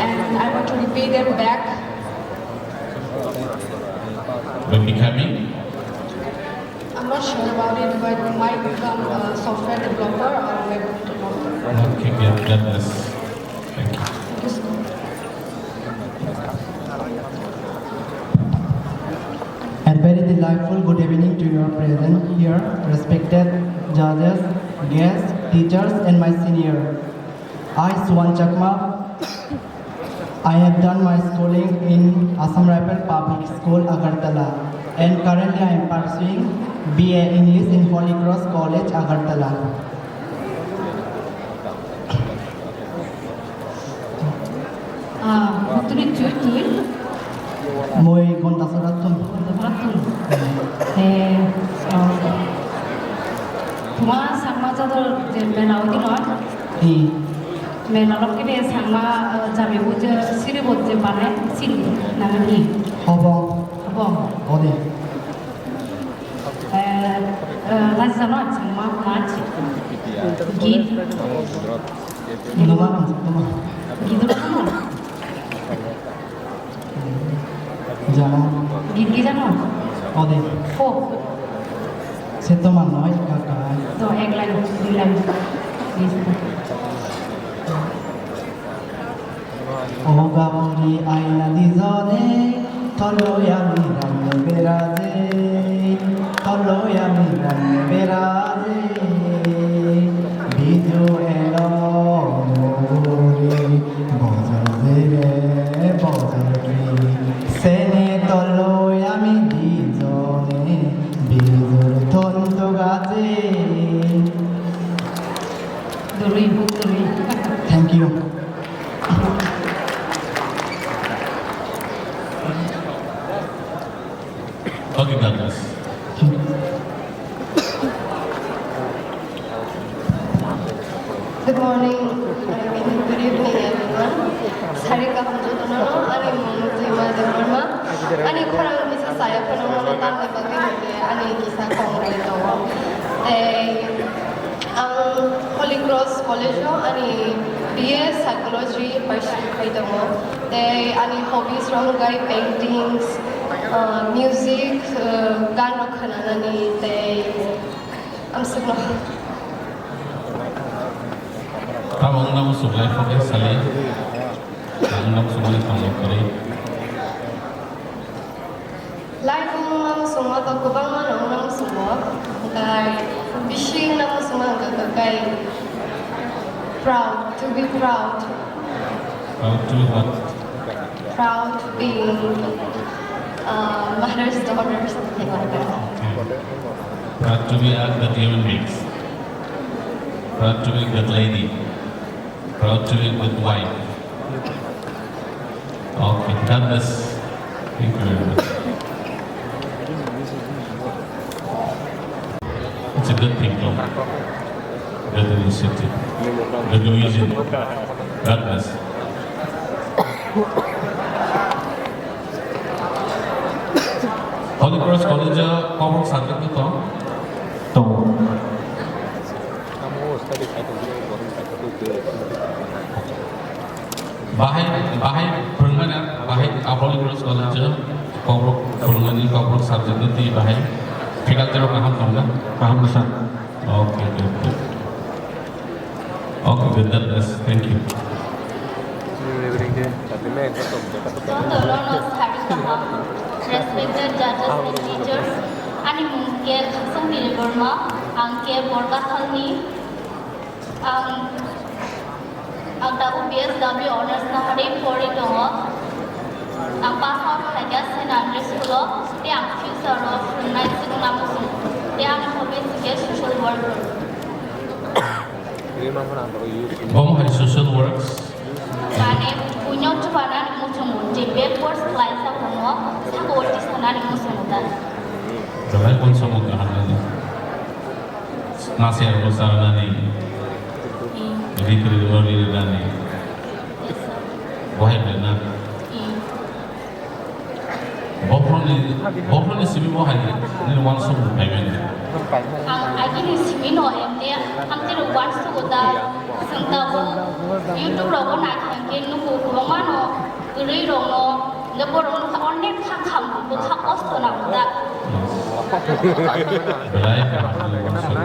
and I want to repay them back. By becoming? I'm not sure about it, but might become a software developer or web developer. Okay, yeah, that is. Thank you. Thank you so much. A very delightful good evening to your present here, respected judges, guests, teachers, and my senior. I, Suwan Chakma, I have done my schooling in Assam Rifle Public School, Agartala, and currently I am pursuing B A English in Holy Cross College, Agartala. Ah, butuni twi twi. Moi Gondasora tun. Gondasora tun. Te, ah, tuma Changma jador je mela odi noi. I. Mela lok kene Changma, ah, jami bo je siri bo je bane siri nangani. Hobo. Hobo. Odi. Eh, eh, laisa no Changma mach. Git. Noma ang tuma. Git no tuma. Jana. Git git jana. Ode. Ko. Se toma noi kaka. To ek line, dui line. List. O gaburi aina dijone, toloi ami ranne beraje, toloi ami ranne beraje. Biju elo muguri, bojor jire, bojor ki. Sene toloi ami dijone, bijur thonto gaje. Dului, dului. Thank you. Okay, Douglas. Good morning, good evening, everyone. Sari kaham jotono, ani mung Jima Debbarma. Ani khorang kisa saya phano mano tamni bagwi hwnkhe ani kisa kongrai tongo. Tei ang Holy Cross College-o ani B A Psychology first year khai tongo. Tei ani hobbies rok wngkha paintings, ah, music, ah, gan rok khwnanani tei amswkno. Tamo wngna muchung lai phokhe sali. Ang wngna muchungmani tongwi kwrwi. Life wngma muchungma to kwbangma no wngna muchungo. Hwnkhe bisi wngna muchungma hwnkhe kai proud, to be proud. Proud to be what? Proud being, uh, mother's daughter, something like that. Okay. Proud to be a good human beings. Proud to be a good lady. Proud to be a good wife. Okay, God bless. Thank you very much. It's a good thing, though. Good initiative. Good vision. God bless. Holy Cross College-o Kokborok subject-o tong? Tongo. Bahai, bahai phwrwngmani, bahai Holy Cross College-o Kokborok phwrwngmani, Kokborok subject-o twi bahai faculty-rok kaham tongna? Kaham bwsa. Okay, good, good. Okay, good, that is, thank you. Joto no no sari kaham, respected judges and teachers, ani mung khe Khasang Debbarma, ang khe Borkathalni, ang, ang tabuk B S W honours no hari pori tongo. Ang pass out khaikha Saint Andrew School o, tei ang future o phwrwngnai chwngna muchung, tei ani hobby se khe social work. Omo hai social works. Mane, buino chubanani muchungo, je backwards khlaijak tongo, saka o tisanani muchungo da. Belai uansukmung kaham nini. Masiya rok chanani. Hmm. Ri kwrwi rok ri rwnani. Yes, sir. Bohai belai na. Hmm. Bohrokni, bohrokni simi bo hai nini uansukmung phai mani. Ang agini simi no emne, ang tini uansukgo da, chwng tabuk YouTube rogo naikha hwnkhe nugo kwbangma no, kwrwi rokno, hwnkhe borok wngkha onek kha kham, bwkha kosto nango da. Belai kaham uansuk.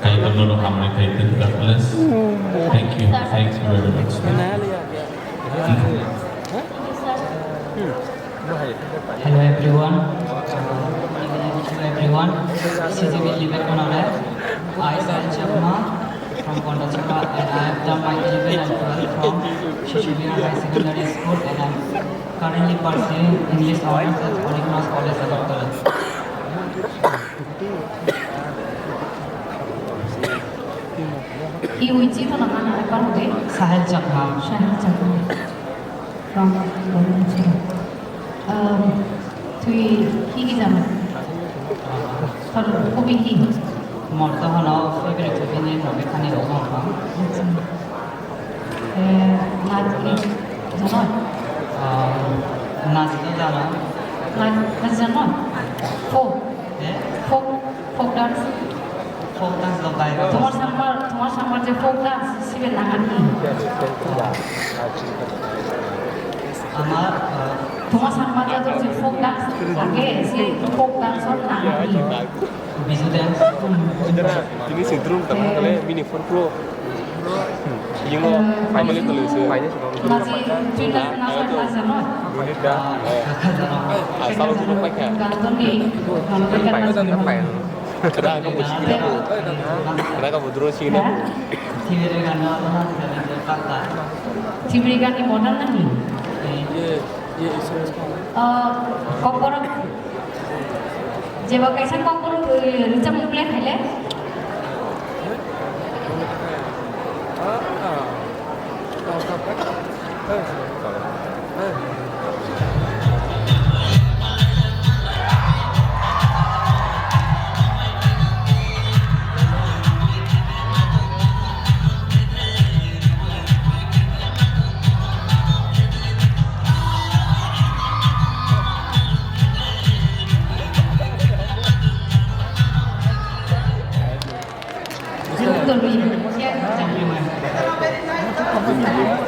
Kaitorno no hamri khai tong, God bless. Thank you. Thank you very much. Hello everyone. Uh, good evening to everyone. This is Emil Libet Konare. I, Sahil Chakma from Kondachora, and I have done my eleven and twelve from Shishu Vihar High Secondary School, and I'm currently pursuing English Honours at Holy Cross College, Agartala. Iwi chi to nang ani apa hobe? Sahil Chakma. Sahil Chakma. From Bhavanchara. Um, twi ki ki jana? Thar hobi ki? Mor to hono favorite hobi ni hobi khani rok ang. Acha. Eh, nat ki jana? Ah, nat to jana. Nat, nat jana? Folk. Eh? Folk, folk dance. Folk dance lo bai. Tomar sangma, tomar sangma je folk dance sibe nangani. Ama, eh, tomar sangma je to je folk dance age, je folk dance nangani. Bizu dance. Tini sintrum tangkale mini four pro. Yung family tuloy siya. Maji three lakh na five lakh jano. Gunit da. Ah, salo dulu pakai. Ganton ni. Kada ka busi na. Kada ka budro si na. Tibiri gani modern na ni. Ah, kokborok. Jeba kaisa kokborok, eh, rijak mukle khaile.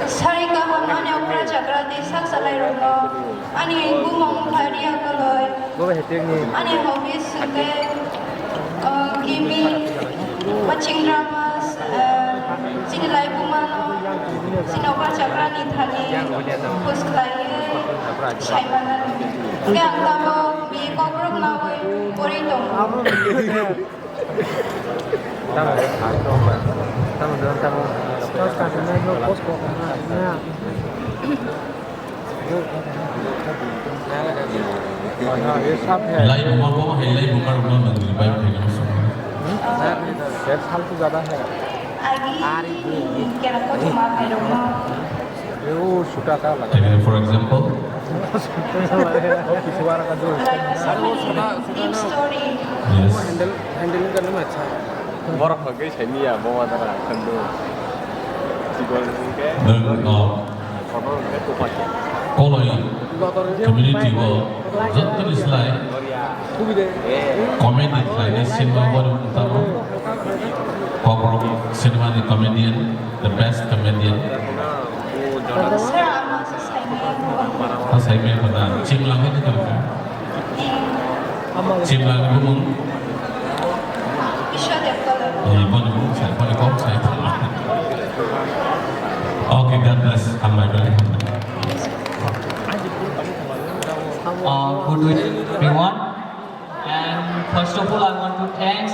Sari kaham ani okra chakra di sak salai rokno ani bumung khari akoloi. Ani hobbies hwnkhe, uh, gaming, watching dramas, uh, chini lai bumano, chini okra chakrani thani, focus khlaiwi sai manani. Hwnkhe ang tabuk B A Kokborok nawi pori tongo. Tamo, tamo, tamo, tamo. Lai buma bo hai lai buma rok no nang ni bai phai nang song. Agi kera ko tuma phai rok no. Yo, suta ta laga. Taken for example. Kisuara ka dul. Deep story. Yes. Handle, handle ka nama cha. Borok hwnkhe saimiya bo ma dara khando. Chikon hwnkhe. Nwng, uh, koloi community o jottoni slai comedy khlainai sima borok wng tamo. Kokborok cinema ni comedian, the best comedian. Sir, ang masa saimaya ko. Ah, saimaya ko na. Chimlangwi ni tongkha. Chimlangwi bumung. Isha Dekkala. Eh, boni bumung sai, boni kok sai. Okay, God bless. Hambai, hambai. Uh, good evening, everyone. And first of all, I want to thanks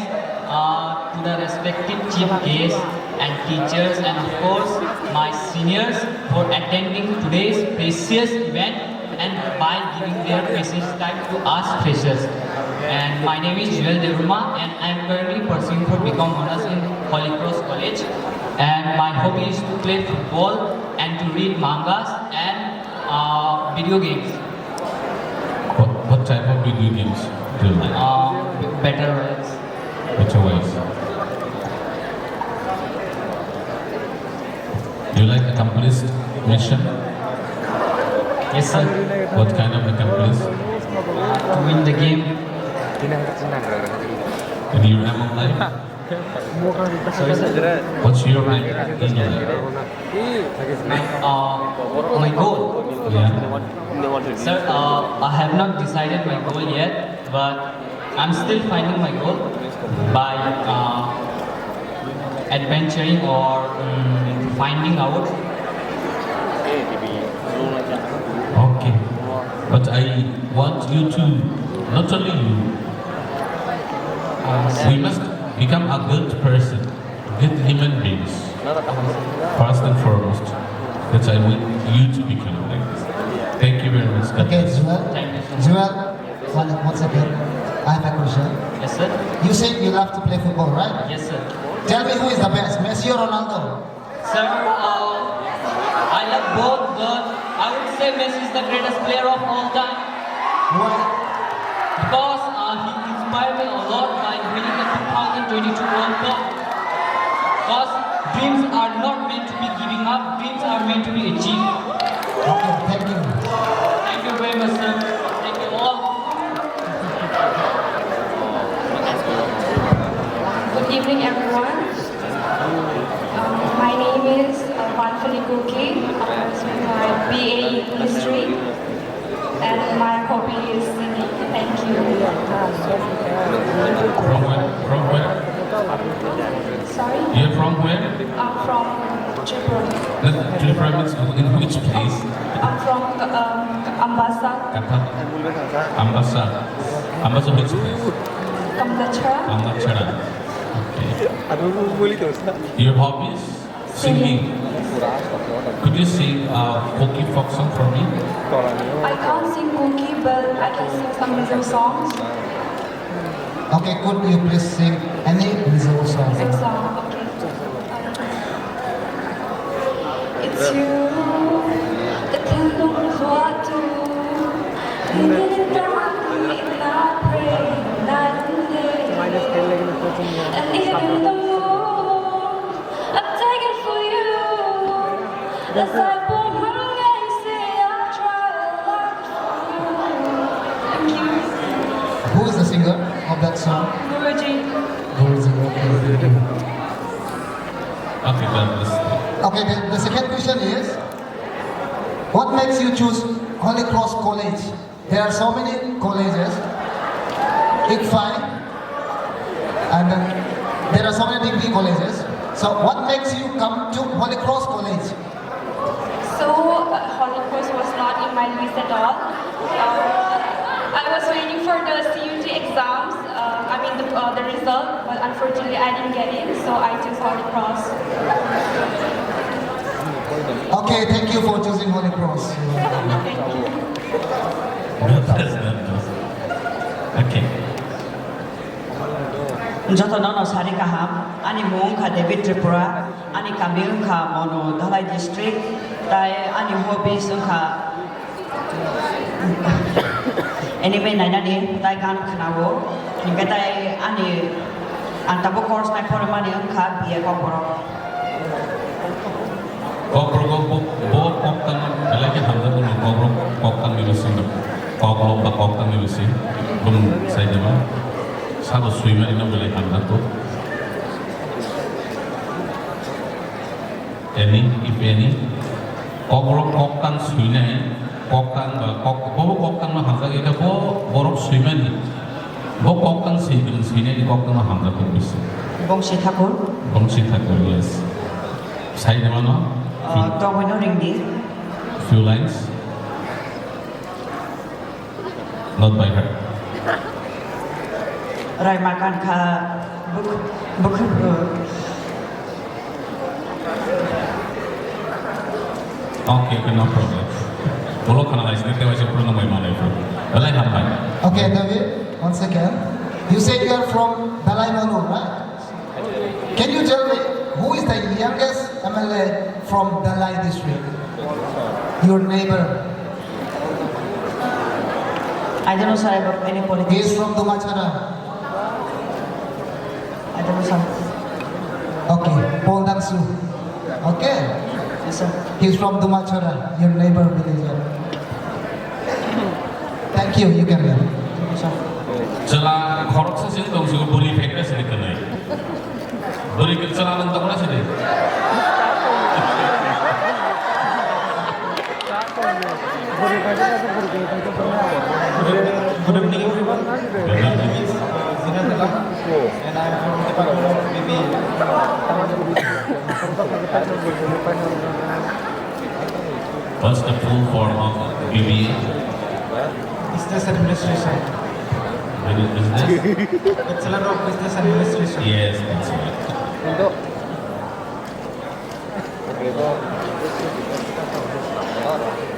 uh, to the respected chief guests and teachers, and of course my seniors, for attending today's precious event and by giving their precious time to us freshers. And my name is Joel Debbarma, and I am currently pursuing for B Com Honours in Holy Cross College. And my hobby is to play football and to read mangas and uh, video games. What, what type of video games do you like? Uh, Battle Royales. Battle Royales. You like accomplished mission? Yes, sir. What kind of accomplished? Uh, to win the game. And your aim of life? Sorry, sir. What's your aim in life? Uh, my goal. Yeah. Sir, uh, I have not decided my goal yet, but I'm still finding my goal by uh, adventuring or um, finding out. Okay. But I want you to, not only you, uh, we must become a good person, good human beings, first and foremost. That's I want you to become like this. Thank you very much. Okay, Joel. Thank you so much. Joel, one, one second. I have a question. Yes, sir. You said you love to play football, right? Yes, sir. Tell me who is the best, Messi or Ronaldo? Sir, uh, I love both, but I would say Messi is the greatest player of all time. Why? Because uh, he inspired me a lot by winning the two thousand twenty-two World Cup. Because dreams are not meant to be giving up, dreams are meant to be achieved. Okay, thank you. Thank you very much, sir. Thank you all. Good evening, everyone. Um, my name is uh, Vanfali Kuki. I was with my B A in history, and my hobby is singing. Thank you. From where? From where? Sorry? You're from where? I'm from Tripura. No, Tripura means in which place? I'm from um, Ambasa, Kata? Ambasa. Ambasa which place? Kamlachara. Ambachara. Okay. Your hobbies? Singing. Could you sing a Kuki folk song for me? I can't sing Kuki, but I can sing some Mizo songs. Okay, could you please sing any Mizo song? Mizo song, okay. It's you, the candle is what do. Night and day, night and day. And even the moon, I'm taken for you. That's why I say I try a lot for you. Thank you. Who is the singer of that song? Guruji. Guruji, okay, thank you. Okay, done this. Okay, the, the second question is, what makes you choose Holy Cross College? There are so many colleges, ICFAI, and then there are so many degree colleges. So what makes you come to Holy Cross College? So, uh, Holy Cross was not in my list at all. Uh, I was waiting for the C U T exams, uh, I mean the, uh, the result, but unfortunately I didn't get in, so I chose Holy Cross. Okay, thank you for choosing Holy Cross. Thank you. Okay. Joto nono sari kaham, ani mung wngkha David Tripura, ani kami wngkha Monu Dhalai district, tai ani hobbies wngkha anime nainani, tai gan khnao, hinkhe tai ani ang tabuk course nai phormani wngkha B A Kokborok. Kokborok bo bo koktang belai khe hamjak, bo kokrok koktang ni bisingo koklom ba koktang ni bisi bung saidima sabo swimani no belai hamjak to. Any, if any, kokrok koktang swinai, koktang ba kok bo koktang no hamjak, ita bo borok swimani, bo koktang swi swinai koktang no hamjak to bisi. Bongsi Thakur. Bongsi Thakur, yes. Saidima no. Uh, Tongwino Ringdi. Few lines. Not by heart. Raima kankha buk-, buk-, Okay, okay, no problem. Bolo khana lai sini tewa se puno mai malai bro. Belai hambai. Okay, David, one second. You said you are from Dalai Manu, right? Can you tell me who is the youngest M L A from Dalai district? Your neighbor. I don't know, sir, about any politics. He is from Dumachara. I don't know, sir. Okay, Paul Dangsu. Okay? Yes, sir. He is from Dumachara, your neighbor village. Thank you, you can go. Thank you, sir. Chwla khoroksa se tong sio bwrwi phaikra sini kwnwi. Bwrwi khe chwla nang tongna sini. Good evening, everyone. My name is, uh, Zinat Alam, and I am from department of B B A. What's the full form of B B A? Business Administration. What is business? Bachelor of Business Administration. Yes, that's right.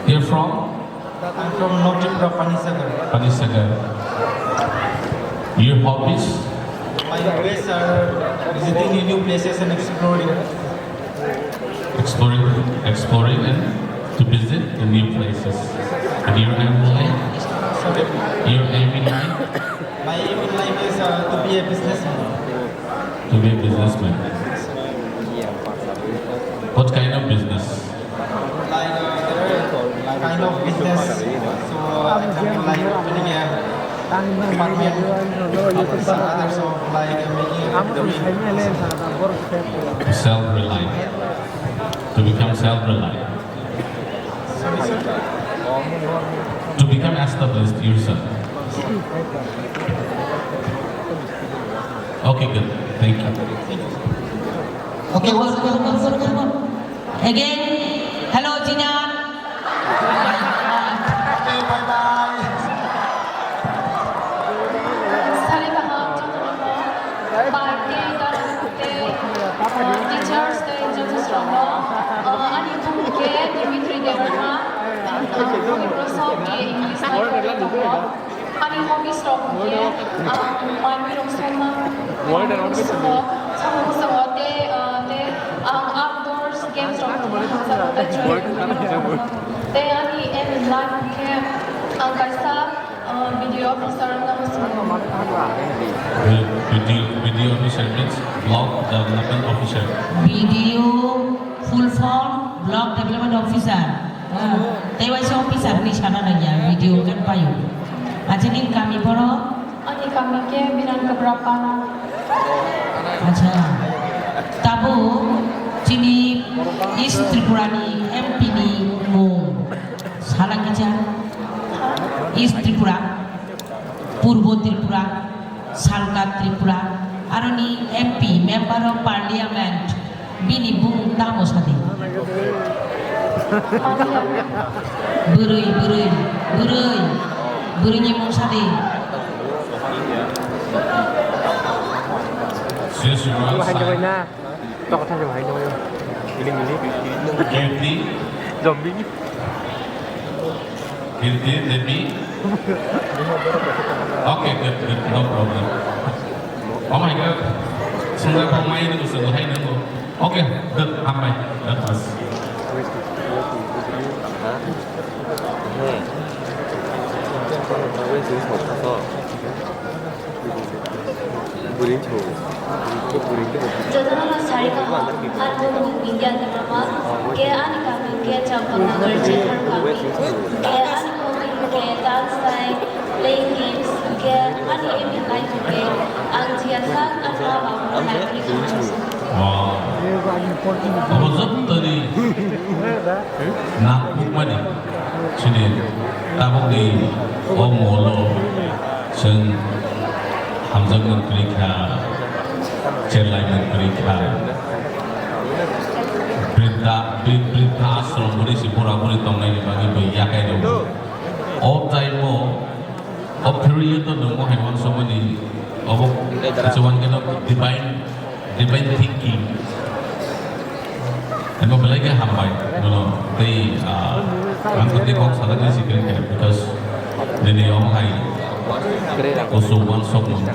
You're from? I'm from North Tripura, Panisagar. Panisagar. Your hobbies? My hobbies are visiting new, new places and exploring. Exploring, exploring and to visit the new places. And your aim in life? Sorry? Your aim in life? My aim in life is, uh, to be a businessman. To be a businessman. What kind of business? Like, uh, there are kind of business. So, uh, example, like opening a apartment, some others of, like, uh, making a factory. Self-reliant. To become self-reliant. To become established yourself. Okay, good. Thank you. Okay, once again, once again. Again, hello, Jinan. Okay, bye bye. Sari kaham, jotono. Bai tei darang tei, uh, teachers tei judges rokno, uh, ani bumung khe Dimitri Debbarma, uh, Prasad, B A English line tongo. Ani hobbies rok khe, uh, manwi rok songma, samung muchungo tei, uh, tei ang outdoors games rok hamjao tei join. Tei ani aim in life khe ang kaisa Uh, B D O officer wngna muchungo. B D O, B D O officer means Block Development Officer. B D O full form Block Development Officer. Ah, tei waisa officer ni sana nangya, B D O kan payo. Acha nini kami boro? Ani kami khe Biran Kaprapara. Acha. Tabuk chini East Tripura ni M P ni mung sana kisa? East Tripura, Purbo Tripura, Salka Tripura, aroni M P, Member of Parliament, bini bumung tamo sadi? Bwrwi, bwrwi, bwrwi, bwrwini mung sadi? Sesi Royal Sai. Toko thajam hai no. Iling iling. Kirti. Zombie. Kirti Devi. Okay, good, good, no problem. Oh my God. Sungga pamai ni usul hai nang. Okay, good, hambai. That was. Jotono no sari kaham, ang bumung India ni mama, ke ani kami ke Champaknagar Chethar kami, ke ani hobby ke dance tai playing games, ke ani aim in life ke ang jia sak ang mama ko naikri khamjak. Wow. Obo jottoni nangkukmani chini tabukni o molo chwng hamjakmani kwrwi kha, cherlaimani kwrwi kha. Bridda, bri-, bridda ashram bwrwi se bura bwrwi tongnaini bagwi bo yakai rw. O time o Of theory to nungmo hai uansukmani obo kaisa uankhe no divine, divine thinking. Emo belai khe hambai nono tei, ah, ang tei kok salai tei sikri khe because nini omo hai kusu uansukmung.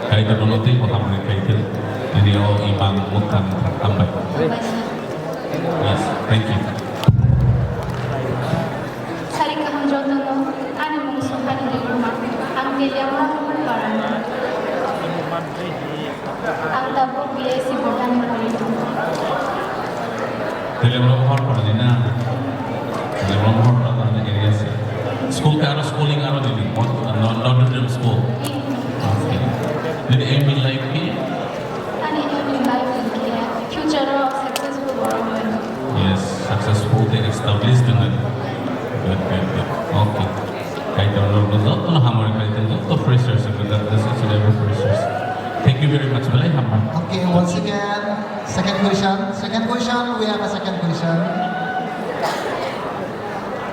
Kaitor nono tei bo hambai khaitwi nini o imang mwkhang hambai. Yes, thank you. Sari kaham jotono, ani mung Sumani Debbarma, ang Teliamura Parani. Ang tabuk B S C Botany pori tongo. Teliamura Parani na? Teliamura Parani area se. School ka aro schooling aro dini, not, not, not in school. Okay. Did aim in life ki? Ani aim in life khe future o successful borok wngmani. Yes, successful tei established wngmani. Good, good, good. Okay. Kaitor norok jotono hamari khlai tei joto freshers wngkha, that is each and every freshers. Thank you very much, belai hambai. Okay, once again, second question. Second question, we have a second question.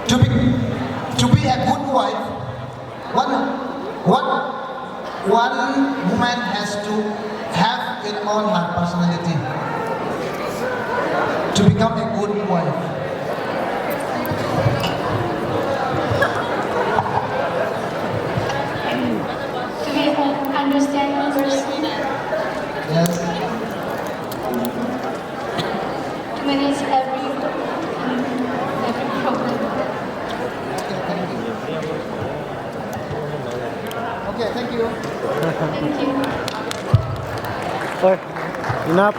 To be, to be a good wife, One, what one woman has to have in all her personality to become a good wife? To be an understanding person. Yes. To manage every, every problem. Okay, thank you. Thank you. Oi, enough.